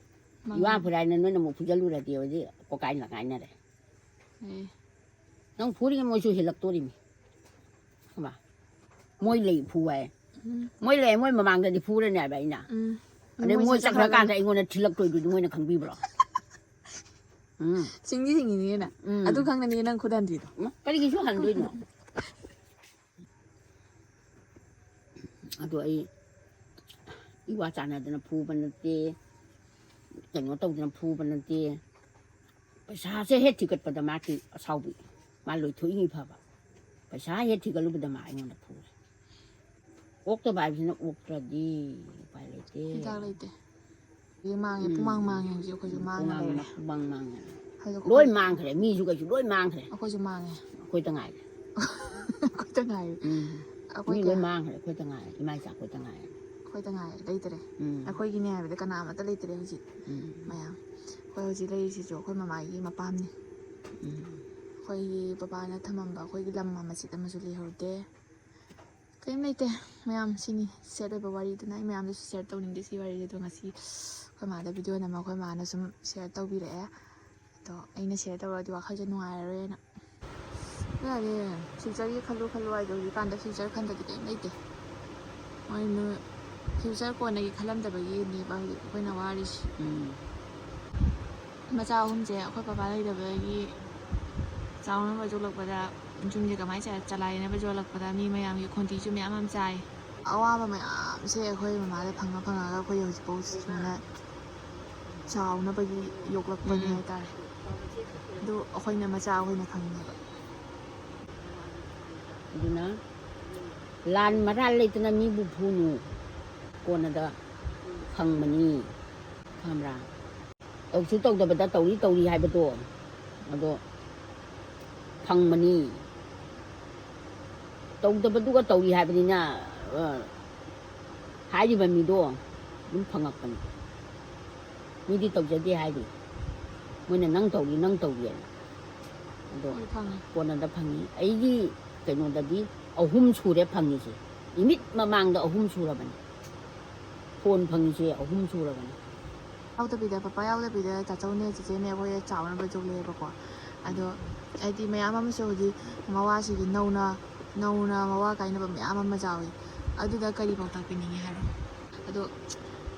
ꯃꯥꯅꯤ꯫ ꯏꯋꯥ ꯐꯨꯔꯦ ꯍꯥꯏꯅ ꯅꯣꯏꯅ ꯑꯃꯨꯛ ꯐꯨꯖꯜꯂꯨꯔꯗꯤ ꯍꯧꯖꯤꯛ ꯀꯣꯀꯥꯏ ꯂꯀꯥꯏꯅꯔꯦ꯫ ꯑꯦ꯫ ꯅꯪ ꯐꯨꯔꯤꯉꯩ ꯃꯣꯏꯁꯨ ꯍꯦꯜꯂꯛꯇꯣꯔꯤꯃꯤ꯫ ꯈꯪꯕ? ꯃꯣꯏ ꯂꯩ ꯐꯨ ꯍꯥꯏ꯫ ꯎꯝ꯫ ꯃꯣꯏ ꯂꯩ, ꯃꯣꯏ ꯃꯃꯥꯡꯗꯗꯤ ꯐꯨꯔꯅꯤ ꯍꯥꯏꯕ ꯑꯩꯅ꯫ ꯎꯝ꯫ ꯑꯗꯩ ꯃꯣꯏ ꯃꯣꯏ ꯆꯠꯈ꯭ꯔꯀꯥꯟꯗ ꯆꯠꯈ꯭ꯔꯀꯥꯟꯗ ꯑꯩꯉꯣꯟꯗ ꯊꯤꯜꯂꯛꯇꯣꯏꯗꯨꯗꯤ ꯃꯣꯏꯅ ꯈꯪꯕꯤꯕ꯭ꯔꯣ? ꯎꯝ꯫ ꯁꯤꯡꯗꯤ ꯁꯤꯡꯉꯤꯅꯦꯅ꯫ ꯎꯝ꯫ ꯑꯗꯨ ꯈꯪꯅꯅꯤ ꯅꯪ ꯈꯨꯠ ꯍꯟꯗ꯭ꯔꯤꯗꯣ꯫ ꯎꯝ, ꯀꯔꯤꯒꯤ ꯁꯨ ꯍꯟꯗꯣꯏꯅꯣ? ꯑꯗꯣ ꯑꯩ ꯏꯋꯥ ꯆꯥꯟꯅꯗꯅ ꯐꯨꯕ ꯅꯠꯇꯦ, ꯀꯩꯅꯣ ꯇꯧꯗꯅ ꯐꯨꯕ ꯅꯠꯇꯦ꯫ ꯄꯩꯁꯥꯁꯦ ꯍꯦꯛ ꯊꯤꯒꯠꯄꯗ ꯃꯥꯒꯤ ꯑꯁꯥꯎꯕꯤ, ꯃꯥ ꯂꯣꯏꯊꯣꯛꯏꯅꯤ ꯐꯕ꯫ ꯄꯩꯁꯥ ꯍꯦꯛ ꯊꯤꯒꯠꯂꯨꯕꯗ ꯃꯥ ꯑꯩꯉꯣꯟꯗ ꯐꯨꯔꯦ꯫ ꯑꯣꯛꯇꯕ ꯍꯥꯏꯕꯁꯤꯅ ꯑꯣꯛꯇ꯭ꯔꯗꯤ ꯎꯄꯥꯏ ꯂꯩꯇꯦ꯫ ꯍꯤꯗꯥꯛ ꯂꯩꯇꯦ꯫ ꯍꯧꯖꯤꯛ ꯃꯥꯡꯉꯦ, ꯎꯝ꯫ ꯄꯨꯃꯥꯡ ꯃꯥꯡꯉꯦ ꯍꯧꯖꯤꯛ ꯑꯩꯈꯣꯏꯁꯨ ꯃꯥꯡꯉ ꯄꯨꯃꯥꯡ ꯂꯩꯔꯦ꯫ ꯃꯥ-, ꯄꯨꯃꯥꯡ ꯃꯥꯡꯉꯦ꯫ ꯍꯧꯖꯤꯛ ꯂꯣꯏ ꯑꯩꯈꯣꯏ ꯃꯥꯡꯈ꯭ꯔꯦ, ꯃꯤꯁꯨ ꯀꯩꯁꯨ ꯂꯣꯏ ꯃꯥꯡꯈ꯭ꯔꯦ꯫ ꯑꯩꯈꯣꯏꯁꯨ ꯃꯥꯡꯉꯦ꯫ ꯑꯩꯈꯣꯏꯗ ꯉꯥꯏꯔꯦ꯫ ꯑꯩꯈꯣꯏꯗ ꯉꯥꯏꯔꯦ꯫ ꯎꯝ꯫ ꯑꯩꯈꯣꯏ ꯃꯤ ꯂꯣꯏ ꯀꯌꯥ ꯃꯥꯡꯈ꯭ꯔꯦ, ꯑꯩꯈꯣꯏꯗ ꯉꯥꯏꯔꯦ, ꯏꯃꯥ ꯏꯆꯥ ꯑꯩꯈꯣꯏꯗ ꯉꯥꯏꯔꯦ꯫ ꯑꯩꯈꯣꯏꯗ ꯉꯥꯏꯔꯦ, ꯂꯩꯇ꯭ꯔꯦ꯫ ꯎꯝ꯫ ꯑꯩꯈꯣꯏꯒꯤꯅꯦ ꯍꯥꯏꯕꯗ ꯀꯅꯥ ꯑꯃꯠꯇ ꯂꯩꯇ꯭ꯔꯦ ꯍꯧꯖꯤꯛ꯫ ꯎꯝ꯫ ꯃꯌꯥꯝ꯫ ꯑꯩꯈꯣꯏ ꯍꯧꯖꯤꯛ ꯂꯩꯔꯤꯁꯤꯁꯨ ꯑꯩꯈꯣꯏ ꯃꯃꯥꯒꯤ ꯃꯄꯥꯝꯅꯤ꯫ ꯎꯝ꯫ ꯑꯩꯈꯣꯏꯒꯤ ꯕꯕꯥꯅ ꯊꯝꯃꯝꯕ ꯑꯩꯈꯣꯏꯒꯤ ꯂꯝ ꯃꯆꯦꯠ ꯑꯃꯁꯨ ꯂꯩꯍꯧꯗꯦ꯫ ꯀꯔꯤꯝ ꯂꯩꯇꯦ꯫ ꯃꯌꯥꯝ ꯁꯤꯅꯤ sad ꯑꯣꯏꯕ ꯋꯥꯔꯤꯗꯨꯅ꯫ ꯑꯩ ꯃꯌꯥꯝꯗꯁꯨ share ꯇꯧꯅꯤꯡꯗꯦ ꯁꯤ ꯋꯥꯔꯤꯁꯦ꯫ ꯑꯗꯣ ꯉꯁꯤ ꯑꯩꯈꯣꯏ ꯃꯥꯗ video ꯅꯝꯃꯒ ꯑꯩꯈꯣꯏ ꯃꯥꯅ ꯁꯨꯝ share ꯇꯧꯕꯤꯔꯛꯑꯦ꯫ ꯑꯗꯣ ꯑꯩꯅ share ꯇꯧꯔꯗꯤ ꯋꯥꯈꯜꯁꯦ ꯅꯨꯡꯉꯥꯏꯔꯔꯣꯏꯅ꯫ ꯌꯥꯔꯦ, futureꯒꯤ ꯈꯜꯂꯨ ꯈꯜꯂꯨ ꯍꯥꯏꯗꯣ ꯍꯧꯖꯤꯛꯀꯥꯟꯗ future ꯈꯟꯗꯗꯤ ꯀꯔꯤꯝ ꯂꯩꯇꯦ꯫ ꯃꯣꯏ ꯅꯨ-, future ꯀꯣꯟꯅꯒꯤ ꯈꯜꯂꯝꯗꯕꯒꯤꯅꯦꯕ ꯍꯧꯖꯤꯛ ꯑꯩꯈꯣꯏꯅ ꯋꯥꯔꯤꯁꯤ꯫ ꯎꯝ꯫ ꯃꯆꯥ ꯑꯍꯨꯝꯁꯦ ꯑꯩꯈꯣꯏ ꯄꯄꯥ ꯂꯩꯇꯕꯗꯒꯤ ꯆꯥꯎꯅꯕ ꯌꯣꯛꯂꯛꯄꯗ, ꯌꯨꯝꯁꯦ ꯀꯃꯥꯏꯅ ꯆ-, ꯆꯂꯥꯏꯅꯕ ꯌꯣꯛꯂꯛꯄꯗ ꯃꯤ ꯃꯌꯥꯝꯒꯤ ꯈꯣꯟꯊꯤꯁꯨ ꯃꯌꯥꯝ ꯑꯃ ꯆꯥꯏ꯫ ꯑꯋꯥꯕ ꯃꯌꯥꯝ ꯁꯦ ꯑꯩꯈꯣꯏ ꯃꯃꯥꯗ ꯐꯪꯉ ꯐꯪꯉꯒ ꯑꯩꯈꯣꯏ ꯍꯧꯖꯤꯛꯐꯥꯎ ꯁꯨꯃꯥꯏꯅ ꯆꯥꯎꯅꯕꯒꯤ ꯌꯣꯛꯂꯛꯄꯅꯤ ꯎꯝ꯫ ꯍꯥꯏꯇꯥꯔꯦ꯫ ꯑꯗꯨ ꯑꯩꯈꯣꯏꯅ ꯃꯆꯥ ꯑꯩꯈꯣꯏꯅ ꯈꯪꯉꯦꯕ꯫ ꯑꯗꯨꯅ ꯂꯥꯟ ꯃꯔꯥꯜ ꯂꯩꯇꯅ ꯃꯤꯕꯨ ꯐꯨꯅꯨ꯫ ꯀꯣꯟꯅꯗ ꯐꯪꯕꯅꯤ꯫ ꯈꯪꯕ꯭ꯔꯥ? ꯇꯧꯁꯨ ꯇꯧꯗꯕꯗ ꯇꯧꯔꯤ ꯇꯧꯔꯤ ꯍꯥꯏꯕꯗꯣ ꯑꯗꯣ ꯐꯪꯕꯅꯤ꯫ ꯇꯧꯗꯕꯗꯨꯒ ꯇꯧꯔꯤ ꯍꯥꯏꯕꯅꯤꯅ, ꯑ, ꯍꯥꯏꯔꯤꯕ ꯃꯤꯗꯣ ꯑꯗꯨꯝ ꯐꯪꯉꯛꯄꯅꯤ꯫ ꯃꯤꯗꯤ ꯇꯧꯖꯗꯦ ꯍꯥꯏꯔꯤ꯫ ꯃꯣꯏꯅ ꯅꯪ ꯇꯧꯔꯤ, ꯅꯪ ꯇꯧꯔꯤ ꯍꯥꯏꯅ꯫ ꯑꯗꯣ ꯑꯩ ꯐꯪꯉꯦ꯫ ꯀꯣꯟꯅꯗ ꯐꯪꯉꯤ꯫ ꯑꯩꯒꯤ ꯀꯩꯅꯣꯗꯗꯤ ꯑꯍꯨꯝ ꯁꯨꯔꯦ ꯐꯪꯉꯤꯁꯦ꯫ ꯏꯃꯤꯠ ꯃꯃꯥꯡꯗ ꯑꯍꯨꯝ ꯁꯨꯔꯕꯅꯤ꯫ ꯐꯣꯟ ꯐꯪꯉꯤꯁꯦ ꯑꯍꯨꯝ ꯁꯨꯔꯕꯅꯤ꯫ ꯌꯥꯎꯗꯕꯤꯗ, ꯄꯄꯥ ꯌꯥꯎꯗꯕꯤꯗ ꯇꯥꯆꯧꯅꯦ ꯆꯤꯆꯦꯅꯦ ꯑꯩꯈꯣꯏ ꯆꯥꯎꯅꯕ ꯌꯣꯛꯂꯛꯑꯦꯕꯀꯣ꯫ ꯑꯗꯣ ꯍꯥꯏꯗꯤ ꯃꯌꯥꯝ ꯑꯃꯁꯨ ꯍꯧꯖꯤꯛ ꯃꯋꯥꯁꯤꯒꯤ ꯅꯧꯅ ꯅꯧꯅ ꯃꯋꯥ ꯀꯥꯏꯅꯕ ꯃꯌꯥꯝ ꯑꯃ ꯆꯥꯎꯋꯤ꯫ ꯑꯗꯨꯗ ꯀꯔꯤ ꯄꯥꯎꯇꯥꯛ ꯄꯤꯅꯤꯡꯉꯤ ꯍꯥꯏꯔꯣ? ꯑꯗꯣ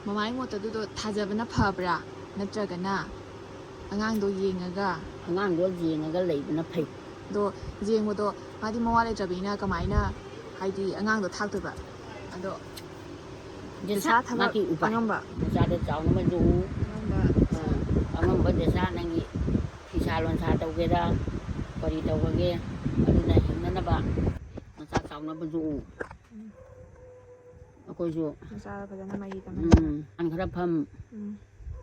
ꯃꯃꯥꯒꯤ ꯃꯣꯠꯇ ꯑꯗꯨꯗꯣ ꯊꯥꯖꯕꯅ ꯐꯕ꯭ꯔꯥ, ꯅꯠꯇ꯭ꯔꯒꯅ ꯑꯉꯥꯡꯗꯣ ꯌꯦꯡꯉꯒ? ꯑꯉꯥꯡꯗꯣ ꯌꯦꯡꯉꯒ ꯂꯩꯕꯅ ꯐꯩ꯫ ꯑꯗꯣ ꯌꯦꯡꯕꯗꯣ ꯃꯥꯗꯤ ꯃꯋꯥ ꯂꯩꯇ꯭ꯔꯕꯅꯤꯅ ꯀꯃꯥꯏꯅ ꯍꯥꯏꯗꯤ ꯑꯉꯥꯡꯗꯣ ꯊꯥꯛꯇꯣꯏꯕ? ꯑꯗꯣ ꯗꯁꯥ ꯄꯩꯁꯥ ꯊꯕꯛ ꯃꯥꯒꯤ ꯎꯄꯥꯏ꯫ ꯑꯉꯝꯕ꯫ ꯃꯆꯥꯗꯣ ꯆꯥꯎꯅꯕꯁꯨ ꯎ, ꯑꯉꯝꯕ꯫ ꯑ, ꯑꯉꯝꯕ ꯗꯁꯥ ꯅꯪꯒꯤ ꯐꯤꯁꯥ ꯂꯣꯟꯁꯥ ꯇꯧꯒꯦꯔꯥ ꯀꯔꯤ ꯇꯧꯔꯒꯦ ꯑꯗꯨꯅ ꯍꯤꯡꯅꯅꯕ ꯃꯆꯥ ꯆꯥꯎꯅꯕꯁꯨ ꯎ꯫ ꯎꯝ꯫ ꯑꯩꯈꯣꯏꯁꯨ ꯃꯆꯥꯗꯣ ꯐꯖꯅ ꯃꯍꯩ ꯇꯝꯍꯟꯗꯅ꯫ ꯎꯝ, ꯗꯨꯀꯥꯟ ꯈꯔ ꯐꯝ, ꯎꯝ꯫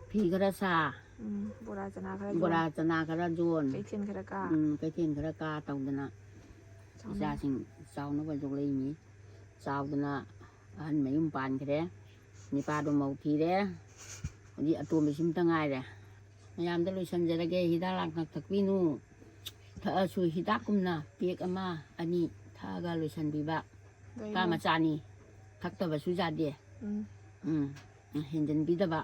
ꯐꯤ ꯈꯔ ꯁꯥ, ꯎꯝ꯫ ꯕꯣꯔꯥ ꯆꯅꯥ ꯈꯔ ꯌꯣꯟ꯫ ꯕꯣꯔꯥ ꯆꯅꯥ ꯈꯔ ꯌꯣꯟ, ꯀꯩꯊꯦꯜ ꯈꯔ ꯀꯥ꯫ ꯎꯝ, ꯀꯩꯊꯦꯜ ꯈꯔ ꯀꯥ ꯇꯧꯗꯅ ꯆꯥꯎꯅ꯫ ꯏꯆꯥꯁꯤꯡ ꯆꯥꯎꯅꯕ ꯌꯣꯛꯂꯛꯏꯅꯤ꯫ ꯆꯥꯎꯗꯅ ꯑꯍꯟ ꯃꯌꯨꯝ ꯄꯥꯟꯈ꯭ꯔꯦ꯫ ꯅꯤꯄꯥꯗꯣ ꯃꯧ ꯊꯤꯔꯦ꯫ ꯍꯧꯖꯤꯛ ꯑꯇꯣꯝꯕꯤꯁꯤꯃꯇ ꯉꯥꯏꯔꯦ꯫ ꯃꯌꯥꯝꯗ ꯂꯣꯏꯁꯟꯖꯔꯒꯦ꯫ ꯍꯤꯗꯥꯛ ꯂꯥꯡꯊꯛ ꯊꯛꯄꯤꯅꯨ꯫ ꯊꯛꯑꯁꯨ ꯍꯤꯗꯥꯛꯀꯨꯝꯅ ꯄꯦꯛ ꯑꯃ ꯑꯅꯤ ꯊꯛꯑꯒ ꯂꯣꯏꯁꯟꯕꯤꯕ꯫ ꯅꯨꯄꯥ ꯀꯩꯅꯣ? ꯃꯆꯥꯅꯤ꯫ ꯊꯛꯇꯕꯁꯨ ꯌꯥꯗꯦ꯫ ꯎꯝ꯫ ꯎꯝ꯫ ꯍꯦꯟꯖꯟꯕꯤꯗꯕ꯫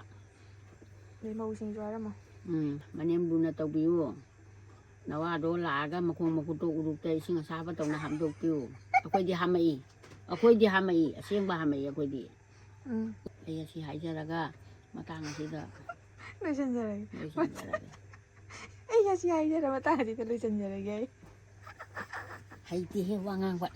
ꯑꯗꯩ ꯃꯧꯁꯤꯡꯁꯨ ꯍꯥꯏꯔꯝꯃꯣ꯫ ꯎꯝ꯫ ꯃꯅꯦꯝ ꯂꯨꯅ ꯇꯧꯕꯤꯌꯨ꯫ ꯅꯋꯥꯗꯣ ꯂꯥꯛꯑꯒ ꯃꯈꯣꯡ ꯃꯈꯨꯠꯇꯣ ꯎꯔꯨꯛꯇ ꯏꯁꯤꯡ ꯑꯁꯥꯕ ꯇꯧꯅ ꯍꯥꯝꯗꯣꯛꯄꯤꯌꯨ꯫ ꯑꯩꯈꯣꯏꯗꯤ ꯍꯥꯝꯃꯛꯏ꯫ ꯑꯩꯈꯣꯏꯗꯤ ꯍꯥꯝꯃꯛꯏ꯫ ꯑꯁꯦꯡꯕ ꯍꯥꯝꯃꯛꯏ ꯑꯩꯈꯣꯏꯗꯤ꯫ ꯎꯝ꯫ ꯑꯩ ꯑꯁꯤ ꯍꯥꯏꯖꯔꯒ ꯃꯇꯥꯡ ꯑꯁꯤꯗ ꯂꯣꯏꯁꯤꯟꯖꯔꯒꯦ꯫ ꯂꯣꯏꯁꯤꯟꯖꯔꯒꯦ꯫ ꯑꯩ ꯑꯁꯤ ꯍꯥꯏꯖꯔ ꯃꯇꯥꯡ ꯑꯁꯤꯗ ꯂꯣꯏꯁꯤꯟꯖꯔꯒꯦ ꯑꯩ꯫ ꯍꯩꯇꯦꯍꯦ ꯋꯥ ꯉꯥꯡꯕ꯫